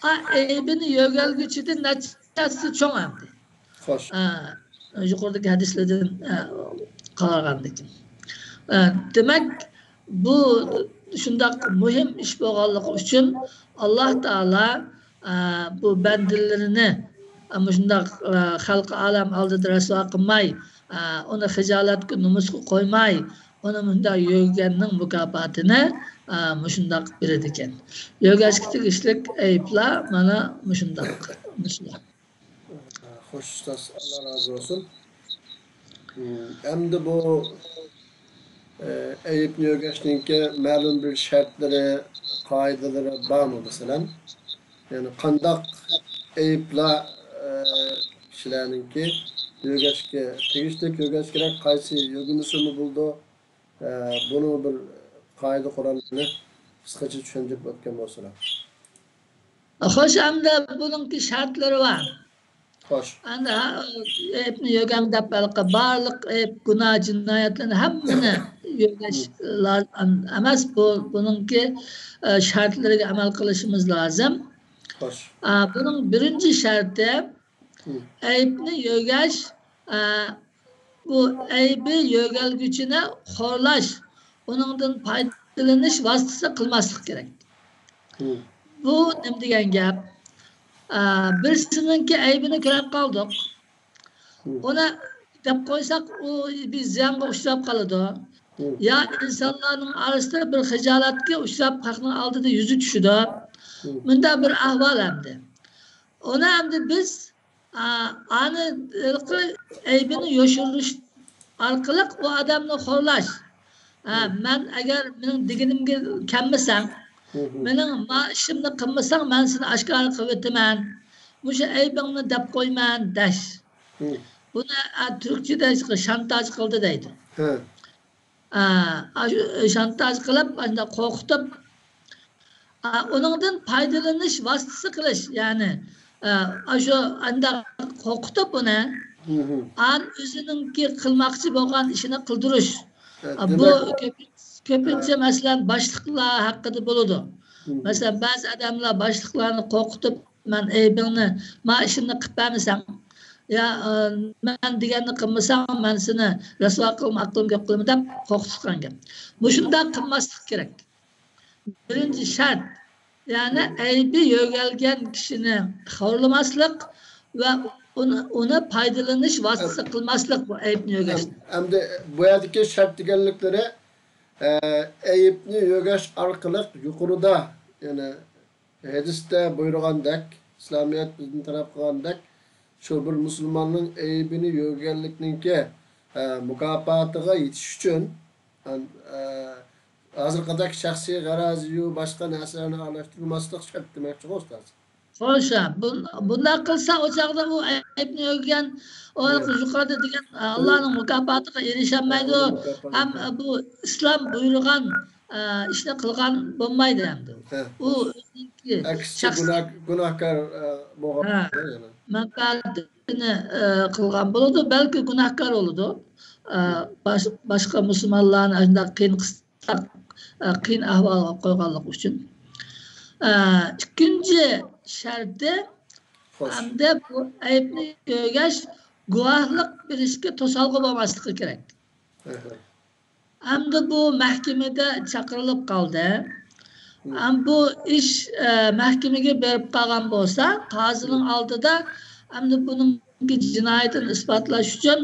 ئا، ئەيىبىنى يۆگەلگۈچىدىن نەچچە ھەسسە چوڭ ئەمدى. خوش. ئە، يۇقىرىدىكى ھەدىسلەردىن، ئە، قارىغاندىكىن. ئە، دېمەك، بۇ شۇنداق مۇھىم ئىش بولغانلىقى ئۈچۈن ئاللاھ تائالا، ئە، بۇ بەندىلىرىنى، ئە، مۇشۇنداق، ئە، خەلقى ئالەم ئالدىدا رەسۋا قىلماي، ئە، ئۇنى خىجالەتكە، نومۇسقا قويماي، ئۇنى مۇنداق يۆگىگەننىڭ مۇكاپاتىنى، ئە، مۇشۇنداق بېرىدىكەن. يۆگەشكە تېگىشلىك ئەيىبلەر مانا مۇشۇنداق، مۇشۇلار. خوش ئۇستاز، ئاللا رازى بولسۇن. ئەمدى بۇ، ئە، ئەيىبنى يۆگەشنىڭكى مەلۇم بىر شەرتلىرى، قائىدىلىرى بارمۇ مەسىلەن؟ يەنى قانداق ئەيىبلەر، ئە، كىشىلەرنىڭكى يۆگەشكە تېگىشلىك، يۆگەش كېرەك، قايسى يۆگىمىسىمۇ بولىدۇ؟ ئە، بۇنىڭ بىر قائىدە قورالىنى قىسقىچە چۈشەندۈرۈپ ئۆتكەن بولسىلا. خوش، ئەمدى بۇنىڭكى شەرتلىرى بار. خوش. ئەمدى ھە، ئەيىبنى يۆگەڭ دەپ ھېلىقى بارلىق ئەيىب، گۇناھ، جىنايەتلەرنى ھەممىنى يۆگەش لازىم ئەمەس. بۇ، بۇنىڭكى، ئە، شەرتلىرىگە ئەمەل قىلىشىمىز لازىم. خوش. ئە، بۇنىڭ بىرىنچى شەرتى، ئەيىبنى يۆگەش، ئە، بۇ ئەيىبى يۆگەلگۈچىنى خورلاش، ئۇنىڭدىن پايدىلىنىش ۋاسىتىسى قىلماسلىق كېرەك. بۇ نېمە دېگەن گەپ؟ ئا، بىرسىنىڭكى ئەيىبىنى كۆرۈپ قالدۇق. ئۇنى دەپ قويساق، ئۇ بىر زىيانغا ئۇچراپ قالىدۇ. يا ئىنسانلارنىڭ ئارىسىدا بىر خىجالەتكە ئۇچراپ، خەقنىڭ ئالدىدا يۈزى چۈشىدۇ. مۇنداق بىر ئەھۋال ئەمدى. ئۇنى ئەمدى بىز، ئا، ئانى ھېلىقى ئەيىبىنى يوشۇرۇش ئارقىلىق ئۇ ئادەمنى خورلاش. ھە، مەن ئەگەر مېنىڭ دېگىنىمگە كەلمىسەڭ، مېنىڭ ما ئىشىمنى قىلمىساڭ، مەن سېنى ئاشكارا قىلىۋېتىمەن. مۇشۇ ئەيىبىڭنى دەپ قويىمەن دەش. بۇنى، ئە، تۈركچىدە شانتاژ قىلدى دەيدۇ. ئە، ئاشۇ شانتاژ قىلىپ، ئاشۇنداق قورقۇتۇپ، ئە، ئۇنىڭدىن پايدىلىنىش ۋاسىتىسى قىلىش، يەنى، ئە، ئاشۇ ئانداق قورقۇتۇپ ئۇنى، ئان ئۆزىنىڭكى قىلماقچى بولغان ئىشىنى قىلدۇرۇش. ئە، بۇ كۆپ-، كۆپىنچە، مەسىلەن، باشلىقلار ھەققىدە بولىدۇ. مەسىلەن، بەزى ئادەملەر باشلىقلارنى قورقۇتۇپ، مەن ئەيىبىڭنى، ما ئىشىمنى قىلىپ بەرمىسەڭ، يا، ئە، مەن دېگەننى قىلمىساڭ، مەن سېنى رەسۋا قىلىمەن، ئاقلىرىمنى يوق قىلىمەن دەپ قورقۇتۇپ قىلغان گەپ. مۇشۇنداق قىلماسلىق كېرەك. بىرىنچى شەرت، يەنى ئەيىبى يۆگەلگەن كىشىنى خورلىماسلىق ۋە ئۇنى، ئۇنى پايدىلىنىش ۋاسىتىسى قىلماسلىق بۇ ئەيىبنى يۆگەشنى. ئەم-، ئەمدى بۇ يەردىكى شەرت دېگەنلىكلىرى، ئە، ئەيىبنى يۆگەش ئارقىلىق يۇقىرىدا، يەنى ھەدىستە بۇيرۇغاندەك، ئىسلامىيەت بىزدىن تەلەپ قىلغاندەك، شۇ بىر مۇسۇلماننىڭ ئەيىبىنى يۆگىگەنلىكنىڭكى، ئە، مۇكاپاتىغا يېتىش ئۈچۈن، ئە، ھازىرقىدەك شەخسىي غەرەزىيۇ باشقا نەرسىلەرنى ئارىلاشتۇرماسلىق شەرت دېمەكچىغۇ، ئۇستاز؟ خوش، ھە، بۇن-، بۇنداق قىلسا، ئۇ چاغدا ئۇ ئەيىبنى يۆگىگەن، ئۇ يۇقىرىدا دېگەن، ئە، ئاللانىڭ مۇكاپاتىغا ئېرىشەلمەيدۇ. ھەم، ئە، بۇ ئىسلام بۇيرۇغان، ئە، ئىشنى قىلغان بولمايدۇ ئەمدى. ئۇ ئۆزىنىڭكى ئەكسىچە شەخسىي گۇناھ-، گۇناھكار، ئە، بولغان بولىدۇ يەنە. مەنپەئەتىنى، ئە، قىلغان بولىدۇ، بەلكى گۇناھكار بولىدۇ. ئە، باش-، باشقا مۇسۇلمانلارنى ئاشۇنداق قىيىن قىس-، ئە، قىيىن ئەھۋالغا قويغانلىقى ئۈچۈن. ئە، ئىككىنچى شەرتى، ئەمدى بۇ ئەيىبنى يۆگەش گۇۋاھلىق بېرىشكە توسالغۇ بولماسلىقى كېرەك. ئەمدى بۇ مەھكىمىدە چاقىرىلىپ قالدى. ئەم بۇ ئىش، ئە، مەھكىمىگە بېرىپ قالغان بولسا، قازىنىڭ ئالدىدا ئەمدى بۇنىڭ جىنايىتىنى ئىسپاتلاش ئۈچۈن،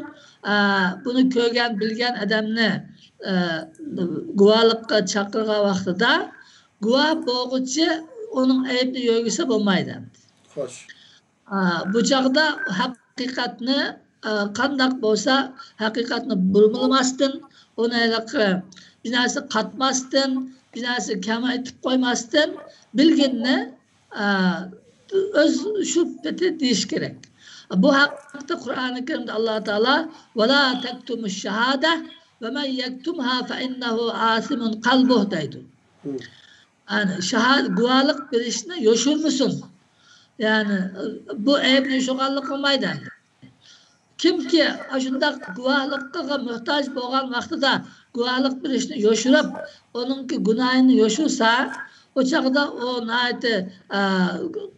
ئە، بۇنى كۆرگەن، بىلگەن ئادەمنى، ئە، گۇۋاھلىققا چاقىرغان ۋاقتىدا گۇۋاھ بولغۇچى ئۇنىڭ ئەيىبىنى يۆگىسە بولمايدۇ. خوش. ئا، بۇ چاغدا ھەقىقەتنى، ئا، قانداق بولسا، ھەقىقەتنى بۇرمىلىماستىن، ئۇنى ھېلىقى بىر نەرسە قاتماستىن، بىر نەرسە كەمەيتىپ قويماستىن، بىلگىنىنى، ئا، ئۆز شۇ پېتى دېيىش كېرەك. بۇ ھەقتە قۇرئانى كەرىمدە ئاللا تائالا، «ۋەلا تەكتۇمۇش شاھادە، ۋەمەن يەكتۇمھا فەئىننەھۇ ئاسىمۇن قەلبۇھ» دەيدۇ. يەنى شاھا-، گۇۋاھلىق بېرىشنى يوشۇرمىسۇن. يەنى، بۇ ئەيىبنى يوشۇرغانلىق قىلمايدۇ ئەمدى. كىمكى ئاشۇنداق گۇۋاھلىققا موھتاج بولغان ۋاقتىدا گۇۋاھلىق بېرىشنى يوشۇرۇپ، ئۇنىڭكى گۇناھىنى يوشۇرسا، ئۇ چاغدا ئۇ ناھايىتى، ئە،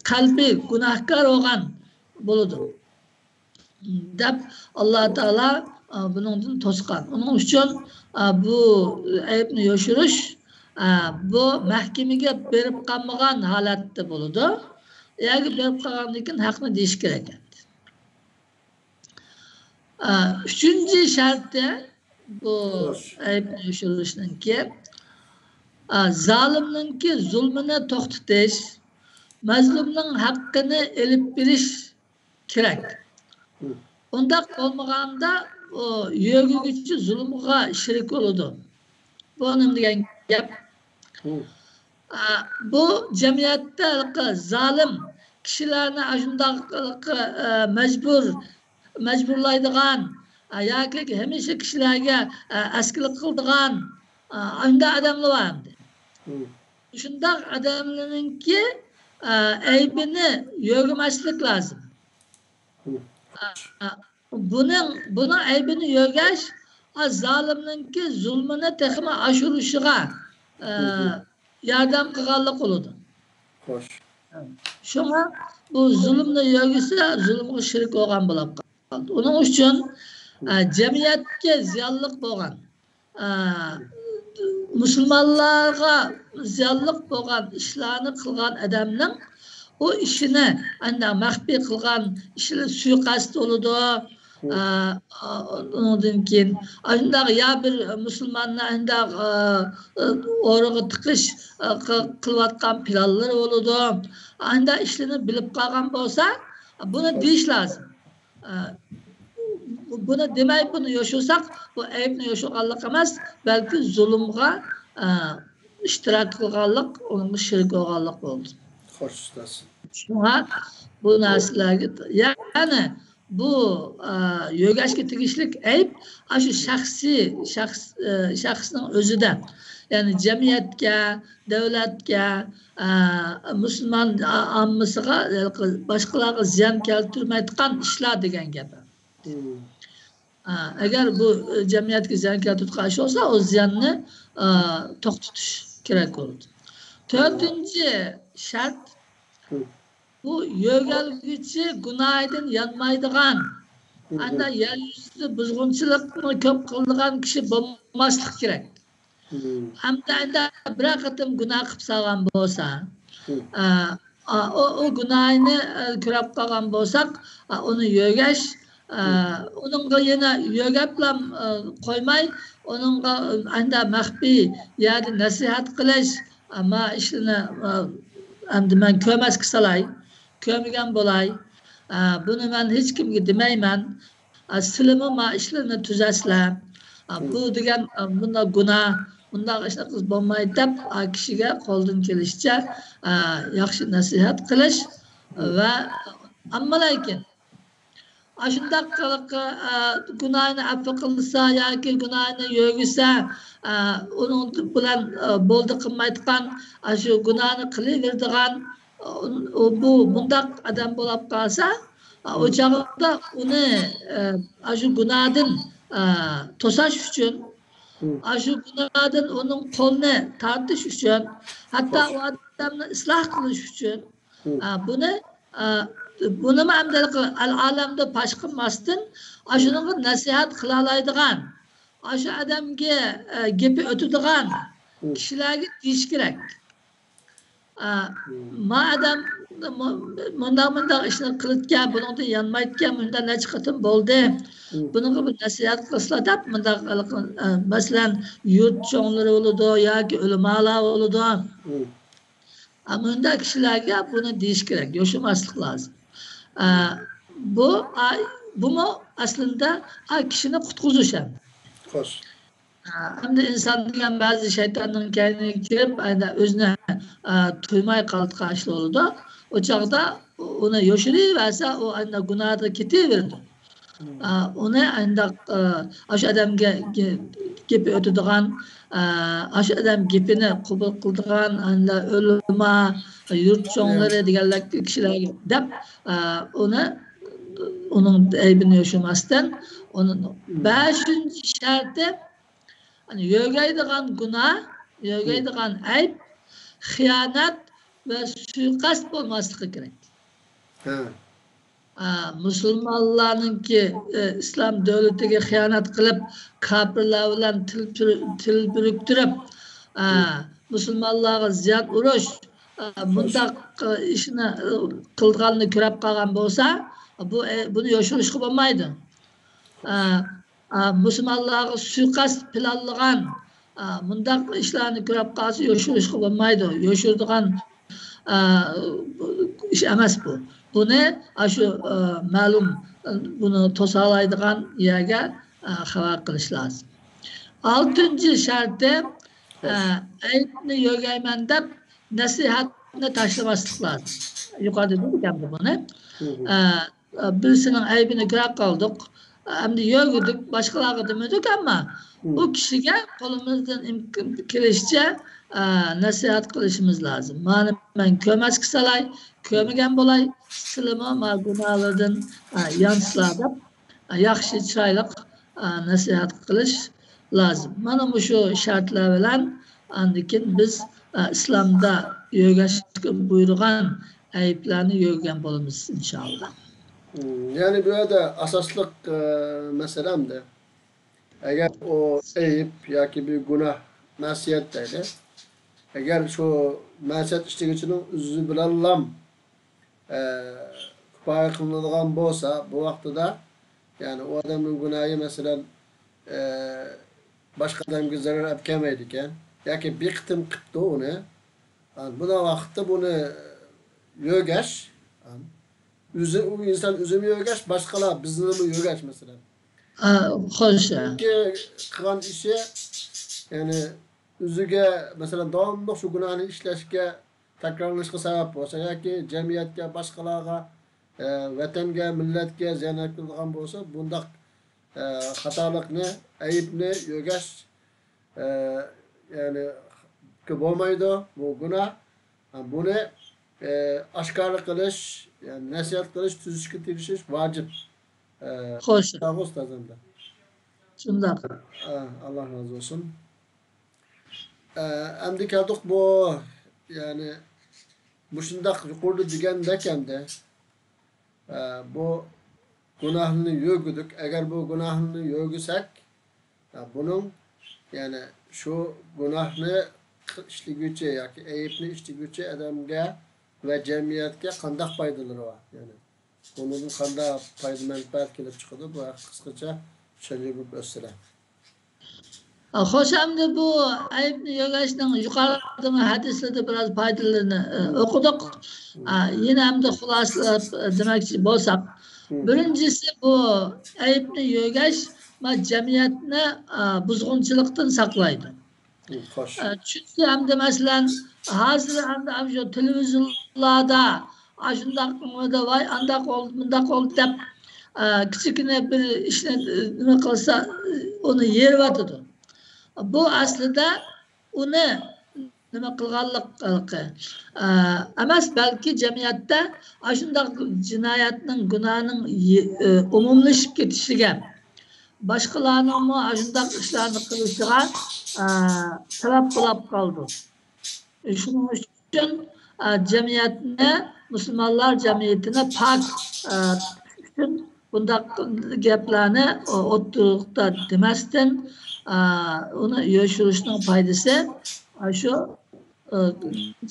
قەلبى گۇناھكار بولغان بولىدۇ. دەپ ئاللا تائالا، ئا، بۇنىڭدىن توسقان. ئۇنىڭ ئۈچۈن، ئا، بۇ ئەيىبنى يوشۇرۇش، ئا، بۇ مەھكىمىگە بېرىپ قالمىغان ھالەتتە بولىدۇ. ئەگەر بېرىپ قالغاندىن كېيىن ھەقنى دېيىش كېرەك ئەمدى. ئا، ئۈچىنچى شەرتى بۇ ئەيىبنى يوشۇرۇشنىڭكى، ئا، زالىمنىڭكى زۇلمىنى توختىتىش، مەزلۇمنىڭ ھەققىنى ئېلىپ بېرىش كېرەك. ئۇنداق بولمىغاندا، ئۇ يۆگىگۈچى زۇلۇمغا شېرىك بولىدۇ. بۇ نېمە دېگەن گەپ؟ ئا، بۇ جەمئىيەتتە زالىم كىشىلەرنى ئاشۇنداق، ئا، مەجبۇر، مەجبۇرلايدىغان، ئا، ياكى ھەمىشە كىشىلەرگە، ئا، ئەسكىلىك قىلىدىغان، ئا، ئاشۇنداق ئادەملەر بار ئەمدى. شۇنداق ئادەملەرنىڭكى، ئا، ئەيىبىنى يۆگىمەسلىك لازىم. ئا، بۇنىڭ، بۇنىڭ ئەيىبىنى يۆگەش، ئا، زالىمنىڭكى زۇلمىنى تېخىمۇ ئاشۇرۇشىغا، ئا، ياردەم قىلغانلىق بولىدۇ. خوش. شۇڭا بۇ زۇلۇمنى يۆگىسە، زۇلۇمغا شېرىك بولغان بولۇپ قالىدۇ. ئۇنىڭ ئۈچۈن، ئا، جەمئىيەتكە زىيانلىق بولغان، ئا، مۇسۇلمانلارغا زىيانلىق بولغان ئىشلارنى قىلغان ئادەمنىڭ ئۇ ئىشىنى ئانداق مەخپىي قىلغان ئىشلىرى سۇيىقەست بولىدۇ. ئا، ئا، ئۇنىڭدىن كېيىن ئاشۇنداق يا بىر مۇسۇلماننى ئانداق، ئا، ئا، ئورىغا تىقىش، ئا، قى-، قىلىۋاتقان پىلانلىرى بولىدۇ. ئانداق ئىشلىرىنى بىلىپ قالغان بولسا، بۇنى دېيىش لازىم. ئا، بۇنى دېمەي، بۇنى يوشۇرساق، بۇ ئەيىبنى يوشۇرغانلىق ئەمەس، بەلكى زۇلۇمغا، ئا، ئىشتىراك قىلغانلىق، ئۇنىڭغا شېرىك بولغانلىق بولىدۇ. خوش، ئۇستاز. شۇڭا بۇ نەرسىلەرگە، يەنى بۇ، ئا، يۆگەشكە تېگىشلىك ئەيىب ئاشۇ شەخسىي، شەخس، ئا، شەخسنىڭ ئۆزىدە، يەنى جەمئىيەتكە، دۆلەتكە، ئا، مۇسۇلمان ئاممىسىغا، باشقىلارغا زىيان كەلتۈرمەيدىغان ئىشلار دېگەن گەپ. مم. ئا، ئەگەر بۇ، ئە، جەمئىيەتكە زىيان كەلتۈرۈۋاتقان ئىش بولسا، ئۇ زىياننى، ئا، توختىتىش كېرەك بولىدۇ. تۆتىنچى شەرت، مم. بۇ يۆگەلگۈچى گۇناھىدىن يانمايدىغان، مم. ئانداق يەر يۈزىدە بۇزغۇنچىلىقنى كۆپ قىلىدىغان كىشى بولماسلىق كېرەك. مم. ھەمدە ئەگەر بىرەر قېتىم گۇناھ قىلىپ سالغان بولسا، مم. ئا، ئا، ئۇ، ئۇ گۇناھىنى، ئا، كۆرۈپ قالغان بولساق، ئا، ئۇنى يۆگەش، ئا، مم. ئۇنىڭغا يەنە يۆگەپلا، ئا، قويماي، ئۇنىڭغا، ئا، ئەندە مەخپىي يەردە نەسىھەت قىلىش، ئا، ما ئىشلىرىنى، ئا، ئەمدى مەن كۆرمەسكە سالاي، كۆرمىگەن بولاي، ئا، بۇنى مەن ھېچ كىمگە دېمەيمەن. ئا، سىلىمۇ ما ئىشلىرىنى تۈزەسلەر. ئا، بۇ دېگەن، ئا، بۇنداق گۇناھ، بۇنداق ئىشنى قىلسا بولمايدۇ دەپ، ئا، كىشىگە قولدىن كېلىشىچە، ئا، ياخشى نەسىھەت قىلىش ۋە ئەمما لېكىن ئاشۇنداق قىلىق، ئا، گۇناھىنى ئەپۇ قىلسا ياكى گۇناھىنى يۆگىسە، ئا، ئۇنىڭ بىلەن، ئا، بولدى قىلمايدىغان، ئاشۇ گۇناھنى قىلىۋېرىدىغان، ئۇ، ئۇ، بۇ مۇنداق ئادەم بولۇپ قالسا، ئۇ چاغدا ئۇنى، ئە، ئاشۇ گۇناھدىن، ئە، توساش ئۈچۈن، ئاشۇ گۇناھدىن ئۇنىڭ قولىنى تارتىش ئۈچۈن، ھەتتا ئۇ ئادەمنى ئىسلاھ قىلىش ئۈچۈن، ئە، بۇنى، ئە، بۇنىمۇ ئەمدى ئالەمدە پاش قىلماستىن، ئاشۇنىڭغا نەسىھەت قىلالايدىغان، ئاشۇ ئادەمگە، ئە، گېپى ئۆتىدىغان كىشىلەرگە دېيىش كېرەك. ئا، ما ئادەم مۇ-، مۇنداق، مۇنداق ئىشنى قىلىدىكەن، بۇنىڭدىن يانمايدىكەن، مۇنداق نەچچە قېتىم بولدى. بۇنىڭغا بىر نەسىھەت قىلسىلا دەپ، مۇنداق، ئا، مەسىلەن، يۇرت چوڭلىرى بولىدۇ ياكى ئۆلىمالار بولىدۇ. ئا، مۇنداق كىشىلەرگە بۇنى دېيىش كېرەك، يوشۇرماسلىق لازىم. ئا، بۇ، ئا، بۇمۇ ئەسلىدە، ئا، كىشىنى قۇتقۇزۇش ھەم. خوش. ئەمدى ئىنسان دېگەن بەزى شەيتاننىڭ كەينىگە كىرىپ، ئەنە ئۆزىنى، ئە، تۇيماي قالىدىغان ئىشلار بولىدۇ. ئۇ چاغدا ئۇنى يوشۇرۇۋەرسە، ئۇ ئەنە گۇناھدا كېتىۋېرىدۇ. ئە، ئۇنى ئانداق، ئە، ئاشۇ ئادەمگە گېپى ئۆتىدىغان، ئە، ئاشۇ ئادەم گېپىنى قوبۇل قىلىدىغان، ئەنە ئۆلىما، يۇرت چوڭلىرى دېگەنلەر كىشىلەرگە دەپ، ئە، ئۇنى، ئۇنىڭ ئەيىبىنى يوشۇرماستىن، ئۇنى بەشىنچى شەرتى، يەنى يۆگەيدىغان گۇناھ، يۆگەيدىغان ئەيب، خىيانەت ۋە سۇيىقەست بولماسلىقى كېرەك. ھە. ئا، مۇسۇلمانلارنىڭكى، ئە، ئىسلام دۆلىتىگە خىيانەت قىلىپ، كاپىرلار بىلەن تىل پۈر-، تىل بىرىكتۈرۈپ، ئا، مۇسۇلمانلارغا زىيان ئۇرۇش، ئا، مۇنداق، ئە، ئىشنى، ئە، قىلىدىغاننى كۆرۈپ قالغان بولسا، بۇ، ئە، بۇنى يوشۇرۇشقا بولمايدۇ. ئا، ئا، مۇسۇلمانلارغا سۇيىقەست پىلانلىغان، ئا، مۇنداق ئىشلارنى كۆرۈپ قالسا يوشۇرۇشقا بولمايدۇ. يوشۇرىدىغان، ئا، ئىش ئەمەس بۇ. بۇنى ئاشۇ، ئا، مەلۇم، ئا، بۇنى توسالايدىغان يەرگە، ئا، خەۋەر قىلىش لازىم. ئالتىنچى شەرتى، ئا، ئەيىبنى يۆگەيمەن دەپ نەسىھەتنى تاشلىماسلىق لازىم. يۇقىرىدا دېدۇق ئەمدى بۇنى. ئا، بىرسىنىڭ ئەيىبىنى كۆرۈپ قالدۇق. ئەمدى يۆگىدۇق، باشقىلارغا دېمىدۇق، ئەمما ئۇ كىشىگە قولىمىزدىن ئىمكان كېلىشىچە، ئە، نەسىھەت قىلىشىمىز لازىم. مانا مەن كۆرمەسكە سالاي، كۆرمىگەن بولاي، سىلىمۇ ما گۇناھلاردىن، ئە، يانسىلا دەپ، ئە، ياخشى، چىرايلىق، ئە، نەسىھەت قىلىش لازىم. مانا مۇشۇ شەرتلەر بىلەن ئاندىن كېيىن بىز، ئە، ئىسلامدا يۆگەشكە بۇيرۇغان ئەيىبلەرنى يۆگىگەن بولىمىز، ئىنشائاللا. مم، يەنى بۇ يەردە ئاساسلىق، ئە، مەسىلە ئەمدى، ئەگەر ئۇ ئەيىب ياكى بىر گۇناھ مەسىيەت دەيلى. ئەگەر شۇ مەسىيەت ئىشلىگۈچىنىڭ ئۆزى بىلەنلام ئە، كۇپايە قىلىنىدىغان بولسا، بۇ ۋاقتىدا، يەنى ئۇ ئادەمنىڭ گۇناھى، مەسىلەن، ئە، باشقا ئادەمگە زەرەر ئەپ كەلمەيدىكەن، ياكى بىر قېتىم قىپتۇ ئۇنى، ئە، بۇنداق ۋاقىتتا بۇنى يۆگەش، ئە، ئۆزى، ئۇ ئىنسان ئۆزىمۇ يۆگەش، باشقىلار بىزنىمۇ يۆگەش، مەسىلەن. ئە، خوش. چۈنكى قىلغان ئىشى، يەنى ئۆزىگە، مەسىلەن، داۋاملىق شۇ گۇناھنى ئىشلەشكە، تەكرارلىنىشقا سەۋەب بولسا ياكى جەمئىيەتكە، باشقىلارغا، ئە، ۋەتەنگە، مىللەتكە زىيان يەتكۈزىدىغان بولسا، بۇنداق، ئە، خاتالىقنى، ئەيىبنى يۆگەش، ئە، يەنى، بولمايدۇ. بۇ گۇناھ. بۇنى، ئە، ئاشكارا قىلىش، يەنى نەسىھەت قىلىش، تۈزىتىشكە تىرىشىش ۋاجىپ. ئە، خوش. ساغ بول، ئۇستاز ئەمدى. شۇنداق. ئە، ئاللا رازى بولسۇن. ئە، ئەمدى كەلدۇق بۇ، يەنى مۇشۇنداق يۇقىرىدا دېگەندەك ئەمدى، ئە، بۇ گۇناھنى يۆگىدۇق. ئەگەر بۇ گۇناھنى يۆگىسەك، ئە، بۇنىڭ، يەنى شۇ گۇناھنى ئىشلىگۈچى ياكى ئەيىبنى ئىشلىگۈچى ئادەمگە ۋە جەمئىيەتكە قانداق پايدىلىرى بار؟ يەنى بۇنىڭدىن قانداق پايدا-مەنپەئەت كېلىپ چىقىدۇ؟ بۇ ھەقتە قىسقىچە چۈشەنچە بېرىپ ئۆتسىلە. خوش، ئەمدى بۇ ئەيىبنى يۆگەشنىڭ يۇقىرىدا ھەدىسلىرىدە بىراز پايدىلىرىنى، ئە، ئوقۇدۇق. ئە، يەنە ئەمدى خۇلاسىلەپ، ئە، دېمەكچى بولساق، بىرىنچىسى، بۇ ئەيىبنى يۆگەش، ما، جەمئىيەتنى، ئە، بۇزغۇنچىلىقتىن ساقلايدۇ. خوش. ئە، چۈنكى ئەمدى، مەسىلەن، ھازىر ئەمدى، ئەمدى شۇ تېلېۋىزورلاردا ئاشۇنداق بولدى، ۋاي، ئانداق بولدى، مۇنداق بولدى دەپ، ئە، كىچىككىنە بىر ئىشنى، ئە، نېمە قىلسا، ئۇنى يېرىۋاتىدۇ. بۇ ئەسلىدە ئۇنى نېمە قىلغانلىق، ئە، ئەمەس، بەلكى جەمئىيەتتە ئاشۇنداق جىنايەتنىڭ، گۇناھنىڭ يې-، ئە، ئومۇملىشىپ كېتىشىگە، باشقىلارنىڭمۇ ئاشۇنداق ئىشلارنى قىلىشىغا، ئە، سەۋەب بولاپ قالىدۇ. شۇنىڭ ئۈچۈن، ئە، جەمئىيەتنى، مۇسۇلمانلار جەمئىيىتىنى پاك، ئە، تۇتۇش ئۈچۈن بۇنداق گەپلەرنى ئوتتۇرىلىقتا دېمەستىن، ئە، ئۇنى يوشۇرۇشنىڭ پايدىسى، ئە، شۇ، ئە،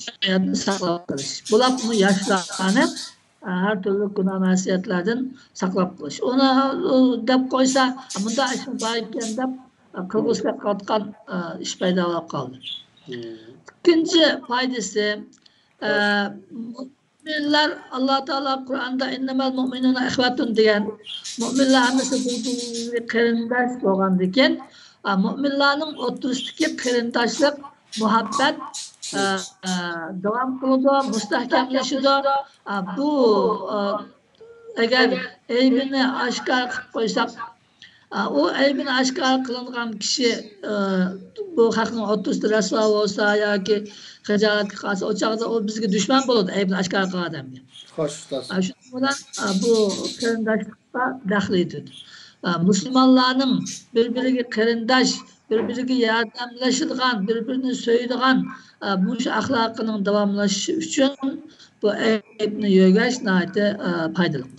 جەمئىيەتنى ساقلاپ قېلىش. بولۇپمۇ ياشلارنى، ئە، ھەر تۈرلۈك گۇناھ مەسىيەتلەردىن ساقلاپ قېلىش. ئۇنى، ئۇ دەپ قويسا، مۇنداق ئىشمۇ بار ئىكەن دەپ، ئە، قىلغۇسى كەپ قالىدىغان، ئە، ئىش پەيدا بولۇپ قالدى. ئىككىنچى پايدىسى، ئە، مۇئمىنلار، ئاللا تائالا قۇرئاندا «ئىننەمەل مۇئمىنۇنە ئىخۋەتۇن» دېگەن، مۇئمىنلار ھەممىسى بىر-بىرى قېرىنداش بولغاندىكىن، ئا، مۇئمىنلارنىڭ ئوتتۇرىسىدىكى قېرىنداشلىق، مۇھەببەت، ئا، ئا، داۋام قىلىدۇ، مۇستەھكەملىشىدۇ. ئا، بۇ، ئا، ئەگەر ئەيىبىنى ئاشكارا قىلىپ قويساق، ئا، ئۇ ئەيىبىنى ئاشكارا قىلىنغان كىشى، ئا، بۇ خەقنىڭ ئوتتۇرىسىدا رەسۋا بولسا ياكى خىجالەتكە قالسا، ئۇ چاغدا ئۇ بىزگە دۈشمەن بولىدۇ، ئەيىبىنى ئاشكارا قىلغان ئادەمگە. خوش، ئۇستاز. ئا، شۇنىڭ بىلەن، ئا، بۇ قېرىنداشلىققا دەخلى يېتىدۇ. ئا، مۇسۇلمانلارنىڭ بىر-بىرىگە قېرىنداش، بىر-بىرىگە ياردەملىشىدىغان، بىر-بىرىنى سۆيىدىغان، ئا، مۇشۇ ئەخلاقىنىڭ داۋاملىشىشى ئۈچۈن بۇ ئەيىبنى يۆگەش ناھايىتى، ئا، پايدىلىق.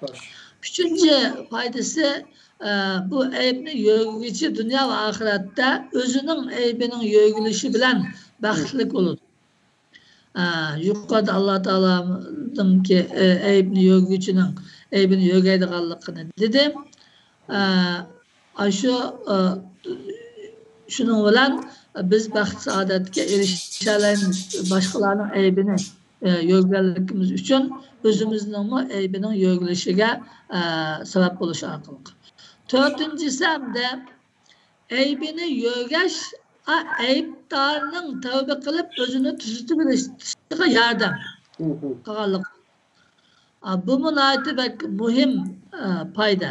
خوش. ئۈچىنچى پايدىسى، ئە، بۇ ئەيىبنى يۆگىگۈچى دۇنيا ۋە ئاخىرەتتە ئۆزىنىڭ ئەيىبىنىڭ يۆگىلىشى بىلەن بەختلىك بولىدۇ. ئە، يۇقىرىدا ئاللا تائالانىڭكى، ئە، ئەيىبنى يۆگىگۈچىنىڭ ئەيىبىنى يۆگەيدىغانلىقىنى دېدى. ئە، ئاشۇ، ئە، شۇنىڭ بىلەن بىز بەخت-سائادەتكە ئېرىشەلەيمىز. باشقىلارنىڭ ئەيىبىنى، ئە، يۆگىگەنلىكىمىز ئۈچۈن ئۆزىمىزنىڭمۇ ئەيىبىنىڭ يۆگىلىشىگە، ئە، سەۋەب بولۇش ئارقىلىق. تۆتىنچىسى ھەمدە ئەيىبىنى يۆگەش، ئە، ئەيىبدارنىڭ تەۋبە قىلىپ ئۆزىنى تۈزىتىۋېلىشىغا ياردەم قىلغانلىق. ئا، بۇمۇ ناھايىتى بەك مۇھىم، ئا، پايدا.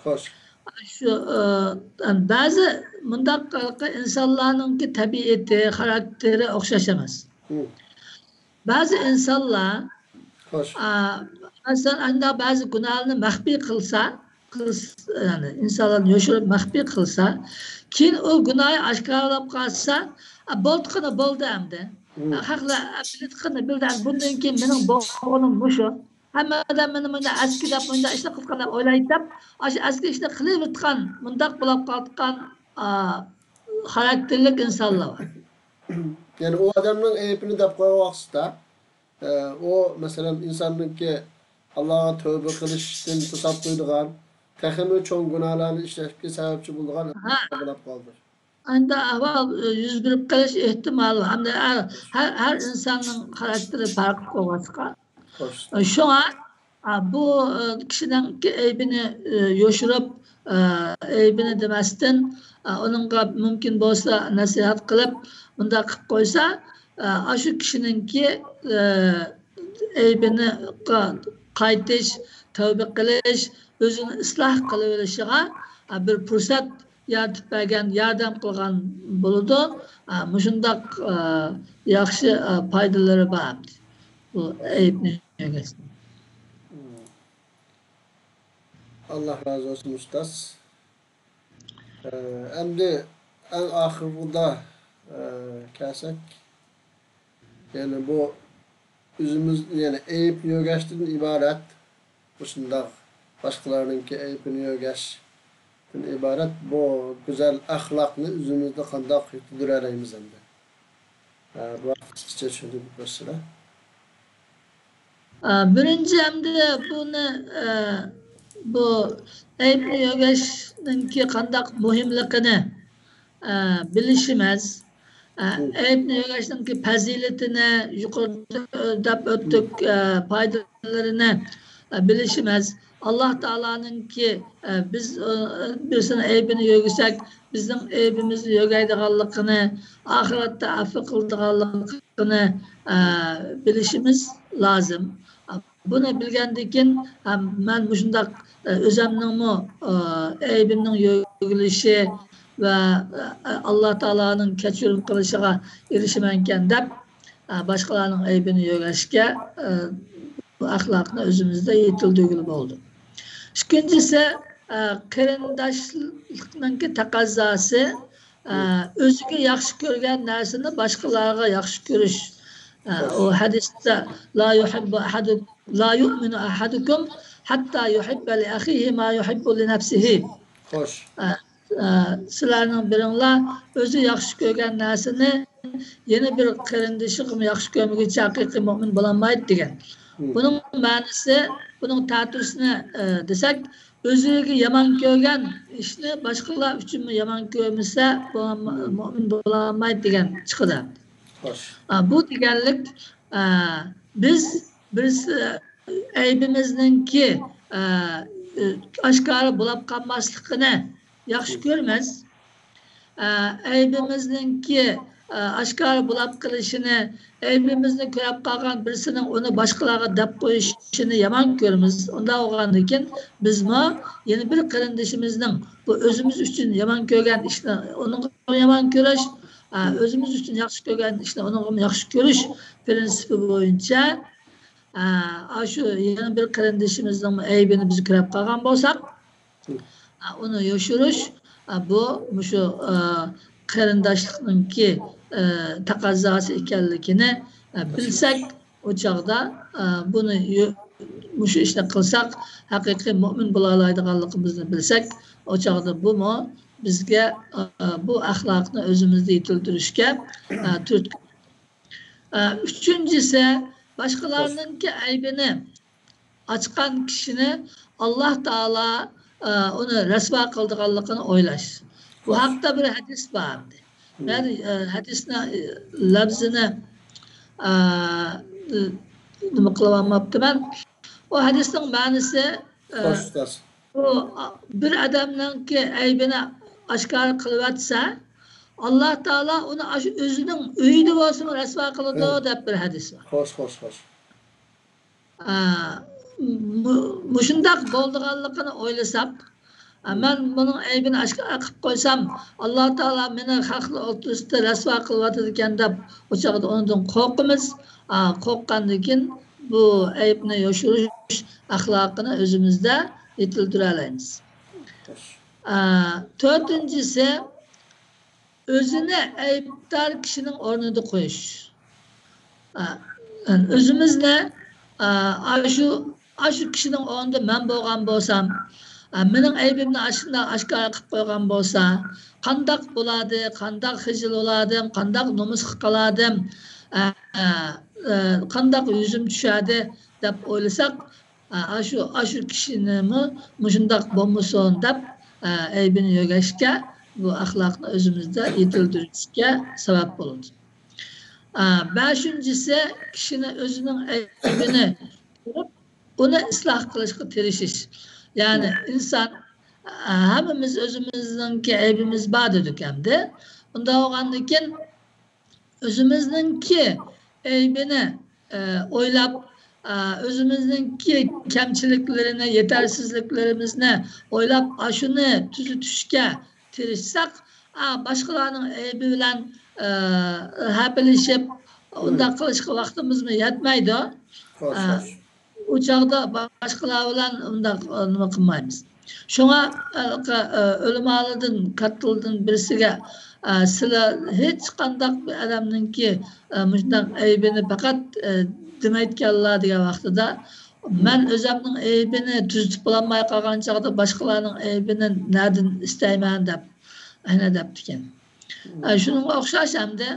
خوش. شۇ، ئا، بەزى مۇنداق ئىنسانلارنىڭكى تەبىئىتى، خاراكتېرى ئوخشاش ئەمەس. بەزى ئىنسانلار، خوش. ئا، مەسىلەن، ئانداق بەزى گۇناھلارنى مەخپىي قىلسا، قىلس-، يەنى ئىنسانلارنى يوشۇرۇپ مەخپىي قىلسا، كېيىن ئۇ گۇناھى ئاشكارىلاپ قالسا، ئا، بولدى قېنى، بولدى ئەمدى. خەقلەر بىلىدىكەن، بىلدى، بۇندىن كېيىن مېنىڭ بولغىنىم مۇشۇ. ھەممە ئادەم مېنى مۇنداق ئەسكى دەپ، مۇنداق ئىشنى قىلغان دەپ ئويلايدۇ دەپ، ئاشۇ ئەسكى ئىشنى قىلىۋېتىدىغان، مۇنداق بولۇپ قالىدىغان، ئا، خاراكتېرلىك ئىنسانلار بار. يەنى ئۇ ئادەمنىڭ ئەيىبىنى دەپ قويغان ۋاقتىدا، ئە، ئۇ، مەسىلەن، ئىنساننىڭكى ئاللاغا تەۋبە قىلىشتىن توساپ قويىدىغان، تېخىمۇ چوڭ گۇناھلارنى ئىشلەشكە سەۋەبچى بولىدىغان ھە. بولۇپ قالدى. ئانداق ئەھۋال، ئە، يۈز بېرىپ قېلىش ئېھتىمالى بار. ھەمدە ھەر، ھەر، ھەر ئىنساننىڭ خاراكتېرى پەرقلىق بولغاچقا. خوش. شۇڭا، ئا، بۇ، ئە، كىشىنىڭ ئەيىبىنى، ئە، يوشۇرۇپ، ئە، ئەيىبىنى دېمەستىن، ئا، ئۇنىڭغا مۇمكىن بولسا نەسىھەت قىلىپ، مۇنداق قىلىپ قويسا، ئا، ئاشۇ كىشىنىڭكى، ئە، ئەيىبىنى قا-، قايتىش، تەۋبە قىلىش، ئۆزىنى ئىسلاھ قىلىۋېلىشىغا، ئا، بىر پۇرسەت يارىتىپ بەرگەن، ياردەم قىلغان بولىدۇ. ئا، مۇشۇنداق، ئا، ياخشى، ئا، پايدىلىرى بار بۇ ئەيىبنى يۆگەشنىڭ. ئاللا رازى بولسۇن، ئۇستاز. ئە، ئەمدى ئەڭ ئاخىرىدا، ئە، كەلسەك، يەنى بۇ ئۆزىمىز، يەنى ئەيىبنى يۆگەشتىن ئىبارەت، مۇشۇنداق باشقىلارنىڭكى ئەيىبىنى يۆگەشتىن ئىبارەت بۇ گۈزەل ئەخلاقنى ئۆزىمىزدە قانداق يېتىلدۈرەلەيمىز ئەمدى؟ ئە، بۇ ھەقتە قىسقىچە چۈشەندۈرۈپ بەرسىلە. ئە، بىرىنچى، ئەمدى بۇنى، ئە، بۇ ئەيىبنى يۆگەشنىڭكى قانداق مۇھىملىقىنى، ئە، بىلىشىمىز. ئە، ئەيىبنى يۆگەشنىڭكى پەزىلىتىنى يۇقىرىدا دەپ ئۆتتۇق، ئە، پايدىلىرىنى، ئە، بىلىشىمىز. ئاللا تائالانىڭكى، ئە، بىز، ئە، بىرسىنىڭ ئەيىبىنى يۆگىسەك، بىزنىڭ ئەيىبىمىزنى يۆگەيدىغانلىقىنى، ئاخىرەتتە ئەپۇ قىلىدىغانلىقىنى، ئە، بىلىشىمىز لازىم. بۇنى بىلگەندىن كېيىن، ئە، مەن مۇشۇنداق، ئە، ئۆزەمنىڭمۇ، ئە، ئەيىبىمنىڭ يۆگىلىشى ۋە، ئە، ئاللا تائالانىڭ كەچۈرۈم قىلىشىغا ئېرىشىمەنكەن دەپ، ئە، باشقىلارنىڭ ئەيىبىنى يۆگەشكە، ئە، بۇ ئەخلاقنى ئۆزىمىزدە يېتىلدۈرگىلى بولىدۇ. ئىككىنچىسى، ئە، قېرىنداشلىقنىڭكى تەقەززاسى، ئە، ئۆزىگە ياخشى كۆرگەن نەرسىنى باشقىلارغا ياخشى كۆرۈش. ئە، ئۇ ھەدىستە، لا يحب أحد، لا يؤمن أحدكم حتى يحب لأخيه ما يحب لنفسه. خوش. ئە، ئە، سىلەرنىڭ بىرىڭلار ئۆزى ياخشى كۆرگەن نەرسىنى يەنە بىر قېرىندىشىغىمۇ ياخشى كۆرمىگۈچە ھەقىقىي مۆمىن بولالمايدۇ دېگەن. بۇنىڭ مەنىسى، بۇنىڭ تەتۈرىسىنى، ئە، دېسەك، ئۆزىگە يامان كۆرگەن ئىشنى باشقىلار ئۈچۈنمۇ يامان كۆرمىسە، بۇ مۆمىن بولالمايدۇ دېگەن چىقىدۇ. ئا، بۇ دېگەنلىك، ئا، بىز بىرسى ئەيىبىمىزنىڭكى، ئا، ئاشكارا بولاپ قالماسلىقىنى ياخشى كۆرىمىز. ئە، ئەيىبىمىزنىڭكى، ئە، ئاشكارا بولاپ قېلىشىنى، ئەيىبىمىزنى كۆرۈپ قالغان بىرسىنىڭ ئۇنى باشقىلارغا دەپ قويۇشىنى يامان كۆرىمىز. ئۇنداق بولغاندىكىن بىزمۇ يەنە بىر قېرىندىشىمىزنىڭ بۇ ئۆزىمىز ئۈچۈن يامان كۆرگەن ئىشنى ئۇنىڭغا يامان كۆرۈش، ئە، ئۆزىمىز ئۈچۈن ياخشى كۆرگەن ئىشنى ئۇنىڭغا ياخشى كۆرۈش پىرىنسىپى بويىچە، ئە، ئاشۇ يەنە بىر قېرىندىشىمىزنىڭ ئەيىبىنى بىز كۆرۈپ قالغان بولساق، ئۇنى يوشۇرۇش، بۇ مۇشۇ، قېرىنداشلىقنىڭكى، تەقەززاسى ئىكەنلىكىنى بىلسەك، ئۇ چاغدا، بۇنى يو-، مۇشۇ ئىشنى قىلساق، ھەقىقىي مۆمىن بولالايدىغانلىقىمىزنى بىلسەك، ئۇ چاغدا بۇمۇ بىزگە، بۇ ئەخلاقنى ئۆزىمىزدە يېتىلدۈرۈشكە، تۈرتكە ئە، ئۈچىنچىسى، باشقىلارنىڭكى ئەيىبىنى ئاچقان كىشىنى ئاللا تائالا، ئە، ئۇنى رەسۋا قىلىدىغانلىقىنى ئويلاش. بۇ ھەقتە بىر ھەدىس بار ئەمدى. مەن، ئە، ھەدىسنىڭ، ئە، لەپزىنى، ئە، نېمە قىلىۋالماپتىمەن. ئۇ ھەدىسنىڭ مەنىسى، ئە، بۇ، ئا، بىر ئادەمنىڭكى ئەيىبىنى ئاشكارا قىلىۋەتسە، ئاللا تائالا ئۇنى ئاشۇ ئۆزىنىڭ ئۆيىدە بولسىمۇ رەسۋا قىلىدۇ، دەپ بىر ھەدىس بار. خوش، خوش، خوش. ئا، مۇ-، مۇشۇنداق بولىدىغانلىقىنى ئويلىساق، ئا، مەن بۇنىڭ ئەيىبىنى ئاشكارا قىلىپ قويسام، ئاللا تائالا مېنى خەقلەر ئوتتۇرىسىدا رەسۋا قىلىۋاتىدىكەن دەپ، ئۇ چاغدا ئۇنىڭدىن قورقىمىز. ئا، قورققاندىن كېيىن بۇ ئەيىبنى يوشۇرۇش ئەخلاقىنى ئۆزىمىزدە يېتىلدۈرەلەيمىز. ئا، تۆتىنچىسى، ئۆزىنى ئەيىبدار كىشىنىڭ ئورنىدا قويۇش. ئا، ئۆزىمىزنى، ئا، ئاشۇ، ئاشۇ كىشىنىڭ ئورنىدا مەن بولغان بولسام، ئە، مېنىڭ ئەيىبىمنى ئاشۇنداق ئاشكارا قىلىپ قويغان بولسا، قانداق بولاتتى، قانداق خىجىل بولاتتىم، قانداق نومۇسقا قالاتتىم، ئە، ئە، ئە، قانداق يۈزۈم چۈشەتتى دەپ ئويلىساق، ئە، ئاشۇ، ئاشۇ كىشىنىمۇ مۇشۇنداق بولمىسۇن دەپ، ئە، ئەيىبىنى يۆگەشكە، بۇ ئەخلاقنى ئۆزىمىزدە يېتىلدۈرۈشكە سەۋەب بولىدۇ. ئە، بەشىنچىسى، كىشىنى ئۆزىنىڭ ئەيىبىنى كۆرۈپ، ئۇنى ئىسلاھ قىلىشقا تىرىشىش. يەنى ئىنسان، ئە، ھەممىمىز ئۆزىمىزنىڭكى ئەيىبىمىز بار دېدۇق ئەمدى. ئۇنداق بولغاندىكىن ئۆزىمىزنىڭكى ئەيىبىنى، ئە، ئويلاپ، ئە، ئۆزىمىزنىڭكى كەمچىلىكلىرىنى، يېتەرسىزلىكلىرىمىزنى ئويلاپ، ئاشۇنى تۈزىتىشكە تىرىشساق، ئا، باشقىلارنىڭ ئەيىبى بىلەن، ئە، ھەپىلىشىپ، ئۇنداق قىلىشقا ۋاقتىمىزمۇ يەتمەيدۇ. ئا، ئۇ چاغدا باشقىلار بىلەن ئۇنداق، ئە، نېمە قىلمايمىز. شۇڭا، ئە، ئۆلىمالاردىن، كاتتىلاردىن بىرسىگە، ئە، سىلەر ھېچقانداق بىر ئادەمنىڭكى، ئە، مۇشۇنداق ئەيىبىنى پەقەت، ئە، دېمەيدىكەنلا دېگەن ۋاقتىدا، مەن ئۆزۈمنىڭ ئەيىبىنى تۈزىتىپ بولالماي قالغان چاغدا باشقىلارنىڭ ئەيىبىنى نەدىن ئىستەيمەن دەپ، ئەنە دەپتىكەن. ئە، شۇنىڭغا ئوخشاش ئەمدى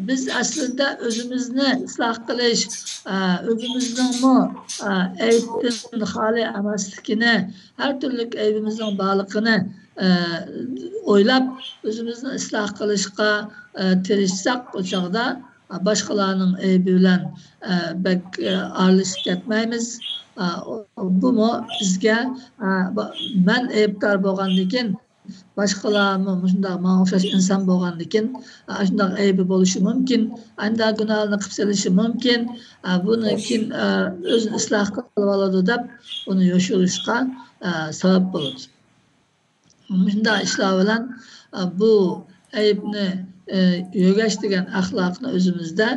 بىز ئەسلىدە ئۆزىمىزنى ئىسلاھ قىلىش، ئە، ئۆزىمىزنىڭمۇ، ئە، ئەيىبتىن خالىي ئەمەسلىكىنى، ھەر تۈرلۈك ئەيىبىمىزنىڭ بارلىقىنى، ئە، ئويلاپ، ئۆزىمىزنى ئىسلاھ قىلىشقا، ئە، تىرىشساق، ئۇ چاغدا باشقىلارنىڭ ئەيىبى بىلەن، ئە، بەك، ئە، ئارىلىشىپ كەتمەيمىز. ئە، بۇمۇ بىزگە، ئە، مەن ئەيىبدار بولغاندىكىن، باشقىلارمۇ مۇشۇنداق ماڭا ئوخشاش ئىنسان بولغاندىكىن، ئاشۇنداق ئەيىبى بولۇشى مۇمكىن، ئاشۇنداق گۇناھلارنى قىلىپ سېلىشى مۇمكىن. ئە، بۇنى كېيىن، ئە، ئۆزىنى ئىسلاھ قىلىۋالىدۇ دەپ، ئۇنى يوشۇرۇشقا، ئە، سەۋەب بولىدۇ. مۇشۇنداق ئىشلار بىلەن، ئە، بۇ ئەيىبنى، ئە، يۆگەش دېگەن ئەخلاقنى ئۆزىمىزدە،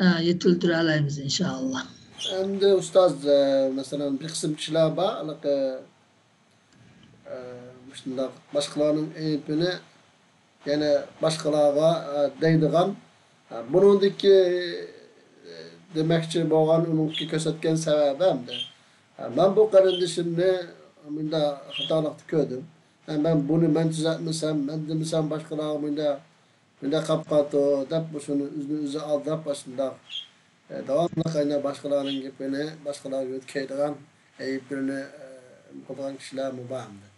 ئە، يېتىلدۈرەلەيمىز، ئىنشائاللا. ئەمدى ئۇستاز، ئە، مەسىلەن، بىر قىسىم كىشىلەر بار، ھېلىقى، ئە، مۇشۇنداق باشقىلارنىڭ ئەيىبىنى يەنە باشقىلارغا، ئە، دەيدىغان، ئە، بۇنىڭدىكى، ئە، دېمەكچى بولغان، ئۇنىڭكى كۆرسەتكەن سەۋەبى ئەمدى، ئە، مەن بۇ قېرىندىشىمنى مۇنداق خاتالىقتا كۆردۈم. ھە، مەن بۇنى مەن تۈزەتمىسەم، مەن دېمىسەم باشقىلارغا مۇنداق، مۇنداق قاپ قالىدۇ دەپ، مۇشۇنى ئۆزىنى ئۆزى ئالداپ، ئاشۇنداق، ئە، داۋاملىق ئەنە باشقىلارنىڭ گېپىنى باشقىلارغا يۆتكەيدىغان، ئەيىبلىرىنى، ئە، قىلىدىغان كىشىلەرمۇ بار ئەمدى.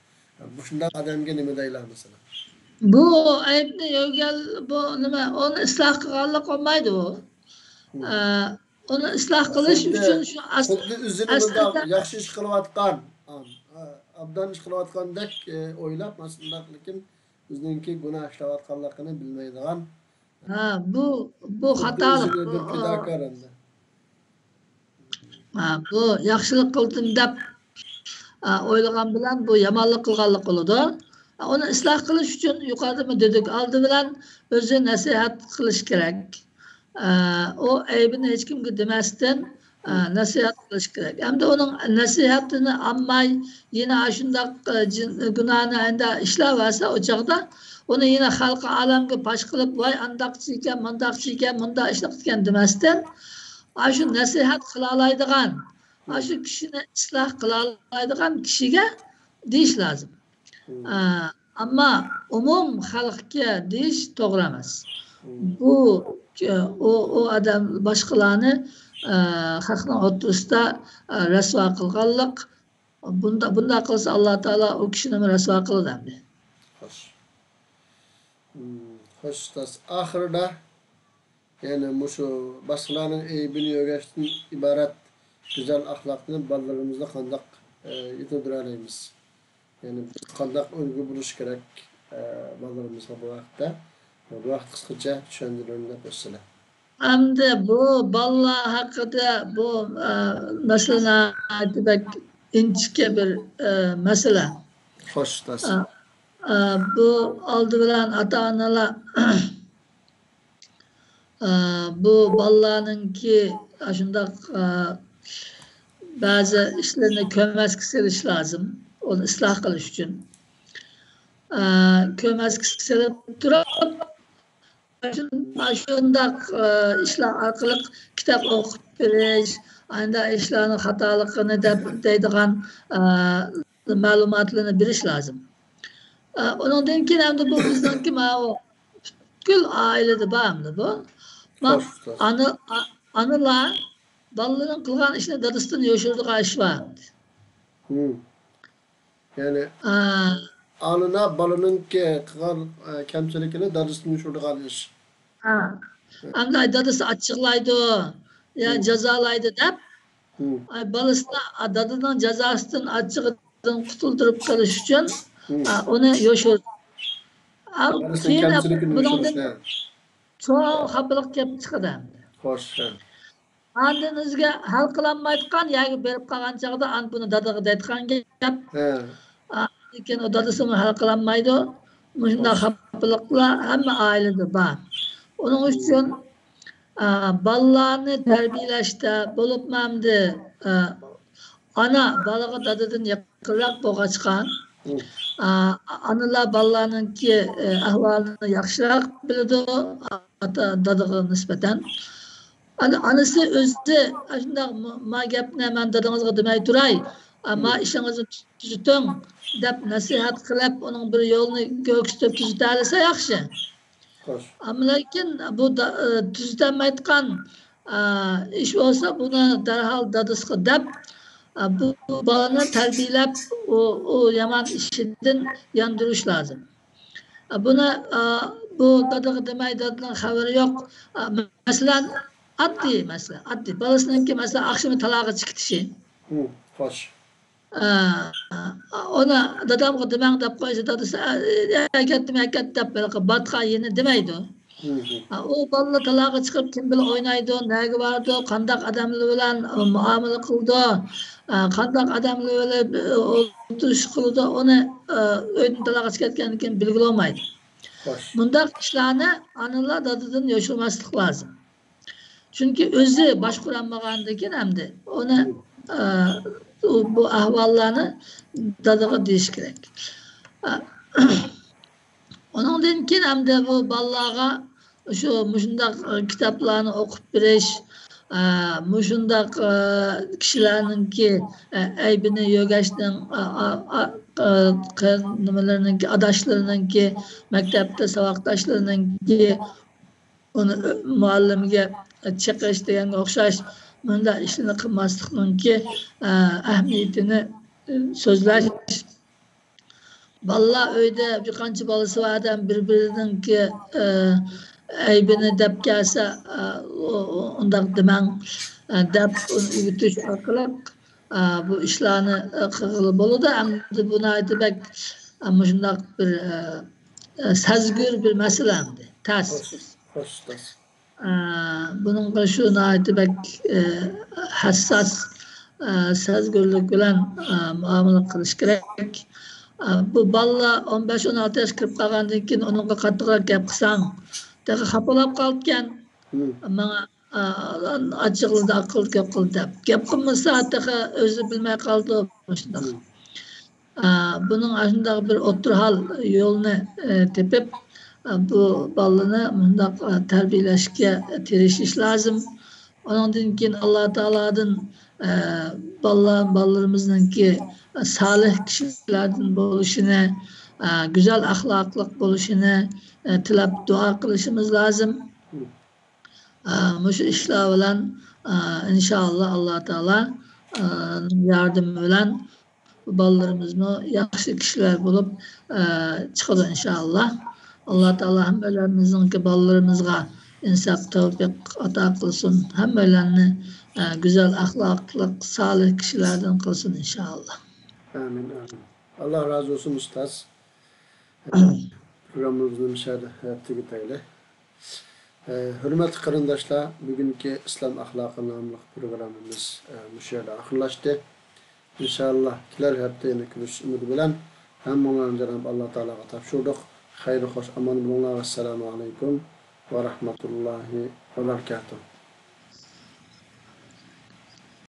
مۇشۇنداق ئادەمگە نېمە دەيلا مەسىلەن؟ بۇ ئەيىبنى يۆگەل-، بۇ نېمە، ئۇنى ئىسلاھ قىلغانلىق بولمايدۇ بۇ. ئە، ئۇنى ئىسلاھ قىلىش ئۈچۈن شۇ ئەس-، خۇددى ئۆزىنى مۇنداق ياخشى ئىش قىلىۋاتقان، ئا-، ئابدان ئىش قىلىۋاتقاندەك، ئە، ئويلاپ، مانا شۇنداق، لېكىن ئۆزىنىڭكى گۇناھ ئىشلەۋاتقانلىقىنى بىلمەيدىغان. ھە، بۇ، بۇ خۇددى خاتالىق. ئۆزىنى بىر پىداكار ئەمدى. ھە، بۇ ياخشىلىق قىلدىم دەپ، ئە، ئويلىغان بىلەن بۇ يامانلىق قىلغانلىق بولىدۇ. ئە، ئۇنى ئىسلاھ قىلىش ئۈچۈن يۇقىرىدىمۇ دېدۇق، ئالدى بىلەن ئۆزى نەسىھەت قىلىش كېرەك. ئە، ئۇ ئەيىبىنى ھېچكىمگە دېمەستىن، ئە، نەسىھەت قىلىش كېرەك. ئەمدى ئۇنىڭ نەسىھەتىنى ئالماي، يەنە ئاشۇنداق، ئە، جىن-، گۇناھنى ئەندە ئىشلەۋەرسە، ئۇ چاغدا ئۇنى يەنە خەلقى ئالەمگە پاش قىلىپ، ۋاي، ئانداقچى ئىكەن، مۇنداقچى ئىكەن، مۇنداق ئىشلىق ئىكەن دېمەستىن، ئاشۇ نەسىھەت قىلالايدىغان، ئاشۇ كىشىنى ئىسلاھ قىلالايدىغان كىشىگە دېيىش لازىم. ئە، ئەمما ئومۇم خەلقكە دېيىش توغرا ئەمەس. بۇ، ئۇ، ئۇ ئادەم باشقىلارنى، ئە، خەقنىڭ ئوتتۇرىسىدا، ئە، رەسۋا قىلغانلىق. بۇندا-، بۇنداق قىلسا، ئاللا تائالا ئۇ كىشىنىمۇ رەسۋا قىلىدۇ ئەمدى. خوش. خوش، ئۇستاز. ئاخىرىدا يەنى مۇشۇ باشقىلارنىڭ ئەيىبىنى يۆگەشتىن ئىبارەت گۈزەل ئەخلاقنى بالىلىرىمىزغا قانداق، ئە، يېتىلدۈرەلەيمىز؟ يەنى بىز قانداق ئۈلگە بولۇش كېرەك، ئە، بالىلىرىمىزغا بۇ ھەقتە؟ بۇ ھەقتە قىسقىچە چۈشەندۈرۈڭ دەپ ئۆتسىلە. ئەمدى بۇ بالىلار ھەققىدە بۇ، ئە، مەسىلە ناھايىتى بەك ئىنچىكە بىر، ئە، مەسىلە. خوش، ئۇستاز. ئە، ئە، بۇ ئالدى بىلەن ئاتا-ئانىلار ئە، بۇ بالىلارنىڭكى ئاشۇنداق، ئە، بەزى ئىشلىرىنى كۆرمەسكە سېلىش لازىم، ئۇنى ئىسلاھ قىلىش ئۈچۈن. ئە، كۆرمەسكە سېلىپ تۇرۇپ، ئاشۇنداق، ئە، ئىشلار ئارقىلىق كىتاب ئوقۇپ بېرىش، ئانداق ئىشلارنىڭ خاتالىقىنى دەپ دەيدىغان، ئە، مەلۇماتلىرىنى بېرىش لازىم. ئە، ئۇنىڭدىن كېيىن ئەمدى بۇ بىزنىڭكى ماۋۇ پۈتكۈل ئائىلىدە بار ئەمدى بۇ. ما-، خوش، خوش. ئانا، ئا-، ئانىلار بالىلىرىنىڭ قىلغان ئىشىنى دادىسىدىن يوشۇرىدىغان ئىش بار ئەمدى. مم. يەنى ئا. ئانىلار بالىنىڭكى قىلغان، ئە، كەمچىلىكىنى دادىسىدىن يوشۇرىدىغان ئىش. ھە. ئەمدى ئاي دادىسى ئاچچىقلايدۇ، يا مم. جازالايدۇ دەپ، مم. ئاي بالىسىنى، ئا، دادىنىڭ جازاسىدىن، ئاچچىقىدىن قۇتۇلدۇرۇپ قېلىش ئۈچۈن، مم. ئا، ئۇنى يوشۇرىدۇ. ئا، بالىسىنىڭ كېيىن كەمچىلىكىنى بۇنىڭدىن يوشۇرۇش، ھە. چوڭ خاپىلىق كېلىپ چىقىدۇ ئەمدى. خوش، ھە. ئاندىن ئۆزگە ھەل قىلالمايدىغان يەرگە بېرىپ قالغان چاغدا ئانا بۇنى دادىغا دەيدىغان گەپ. ھە. ئا، لېكىن ئۇ دادىسىمۇ ھەل قىلالمايدۇ. مۇشۇنداق خوش. خاپىلىقلار ھەممە ئائىلىدە بار. ئۇنىڭ ئۈچۈن، ئا، بالىلارنى تەربىيەلەشتە بولۇپمۇ ئەمدى، ئا، ئانا بالىغا دادىدىن يېقىنراق بولغاچقا، مم. ئا، ئانىلار بالىلارنىڭكى، ئە، ئەھۋالىنى ياخشىراق بىلىدۇ، ئاتا، دادىغا نىسبەتەن. ئانا، ئانىسى ئۆزى ئاشۇنداق، ما، ما گەپنى مەن دادىڭىزغا دېمەي تۇراي، ئا، ما مم. ئىشىڭىزنى تۈزىتىڭ دەپ نەسىھەت قىلىپ، ئۇنىڭ بىر يولىنى كۆرسىتىپ تۈزىتەلىسە ياخشى. خوش. ئەمما لېكىن بۇ دا-، ئە، تۈزىتەلمەيدىغان، ئە، ئىش بولسا، بۇنى دەرھال دادىسىغا دەپ، ئە، بۇ بالىنى تەربىيەلەپ، ئۇ، ئۇ يامان ئىشىدىن ياندۇرۇش لازىم. ئە، بۇنى، ئە، بۇ دادىغا دېمەي، دادىنىڭ خەۋىرى يوق. ئە، مەسىلەن، ئاددىي مەسىلە، ئاددىي. بالىسىنىڭكى، مەسىلەن، ئاخشىمى تالاغا چىقىپ كېتىشى. ھە، خوش. ئە، ئۇنى دادامغا دېمەڭ دەپ قويسا، دادىسى، ئە، ئە، كەتتىم، ئە، كەت دەپ، ھېلىقى باتقان يېرىنى دېمەيدۇ. مم. ئە، ئۇ بالىلار تالاغا چىقىپ، كىم بىلەن ئوينايدۇ، نەگە بارىدۇ، قانداق ئادەملەر بىلەن، ئە، مۇئامىلە قىلىدۇ، ئە، قانداق ئادەملەر بىلەن، ئە، ئولتۇرۇش قىلىدۇ، ئۇنى، ئە، ئۆيدىن تالاغا چىقىپ كەتكەندىن كېيىن بىلگىلى بولمايدۇ. خوش. مۇنداق ئىشلارنى ئانىلار دادىدىن يوشۇرماسلىق لازىم. چۈنكى ئۆزى باشقۇرالمىغاندىن كېيىن ئەمدى ئۇنى، ئە، ئۇ، بۇ ئەھۋاللارنى دادىغا دېيىش كېرەك. ئە، ئۇنىڭدىن كېيىن ئەمدى بۇ بالىلارغا شۇ مۇشۇنداق، ئە، كىتابلارنى ئوقۇپ بېرىش، ئە، مۇشۇنداق، ئە، كىشىلەرنىڭكى، ئە، ئەيىبىنى يۆگەشنىڭ، ئە، ئە، ئە، ئە، قېرىن-، نېمىلىرىنىڭكى، ئاداشلىرىنىڭكى، مەكتەپتە ساۋاقداشلىرىنىڭكى، ئۇنى مۇئەللىمگە چېقىش دېگەنگە ئوخشاش مۇنداق ئىشلارنى قىلماسلىقنىڭكى، ئە، ئەھمىيىتىنى، ئە، سۆزلەش. بالىلار ئۆيدە بىر قانچە بالىسى بار ئادەم بىر-بىرىنىڭكى، ئە، ئەيىبىنى دەپ كەلسە، ئە، ئۇ، ئۇ، ئۇنداق دېمەڭ، ئە، دەپ ئۇنى ئۆگىتىش ئارقىلىق، ئە، بۇ ئىشلارنى، ئە، قىلغىلى بولىدۇ. ئەمدى بۇ ناھايىتى بەك، ئە، مۇشۇنداق بىر، ئە، ئە، سەزگۈر بىر مەسىلە ئەمدى. تەس. خوش، خوش، تەس. ئە، بۇنىڭغا شۇ ناھايىتى بەك، ئە، ھەسساس، ئە، سەزگۈرلۈك بىلەن، ئە، مۇئامىلە قىلىش كېرەك. ئە، بۇ بالىلار ئون بەش، ئون ئالتە ياشقا كىرىپ قالغاندىن كېيىن ئۇنىڭغا قاتتىقراق گەپ قىلساڭ، تېخى خاپىلاپ قالىدىكەن. مم. ماڭا، ئە، ئاچچىقلىدى، ئاقىلدى، گەپ قىلدى دەپ. گەپ قىلمىسا، تېخى ئۆزى بىلمەي قالىدۇ مۇشۇنداق. مم. ئە، بۇنىڭ ئاشۇنداق بىر ئوتتۇرا ھال يولىنى، ئە، تېپىپ، ئە، بۇ بالىنى مۇنداق، ئە، تەربىيەلەشكە تىرىشىش لازىم. ئۇنىڭدىن كېيىن ئاللا تائالادىن، ئە، بالىلار، بالىلىرىمىزنىڭكى سالىھ كىشىلەردىن بولۇشىنى، ئە، گۈزەل ئەخلاقلىق بولۇشىنى، ئە، تىلەپ دۇئا قىلىشىمىز لازىم. ئە، مۇشۇ ئىشلار بىلەن، ئە، ئىنشائاللا، ئاللا تائالا، ئە، ياردىمى بىلەن بۇ بالىلىرىمىزمۇ ياخشى كىشىلەر بولۇپ، ئە، چىقىدۇ ئىنشائاللا. ئاللا تائالا ھەممەيلەننىڭكى بالىلىرىمىزغا ئىنساپ، تەۋپىق ئاتا قىلسۇن. ھەممەيلەننى، ئە، گۈزەل ئەخلاقلىق، سالىھ كىشىلەردىن قىلسۇن ئىنشائاللا. ئامىن، ئامىن. ئاللا رازى بولسۇن، ئۇستاز. پروگراممىمىزنى مۇشۇ يەردە تۈگىتەيلى. ھۆرمەتلىك قېرىنداشلار، بۈگۈنكى ئىسلام ئەخلاقى ناملىق پروگراممىمىز، مۇشۇ يەردە ئاخىرلاشتى. ئىنشائاللا، كېلەر ھەپتە يەنە كۆرۈشۈش ئۈمىدى بىلەن ھەممىڭلارنى جانابى ئاللا تائالاغا تاپشۇردۇق. خەير خوش ئامان بولۇڭلار. ۋەسسالامۇ ئەلەيكۇم ۋە رەھمەتۇللاھى ۋە بەرىكاتۇھ.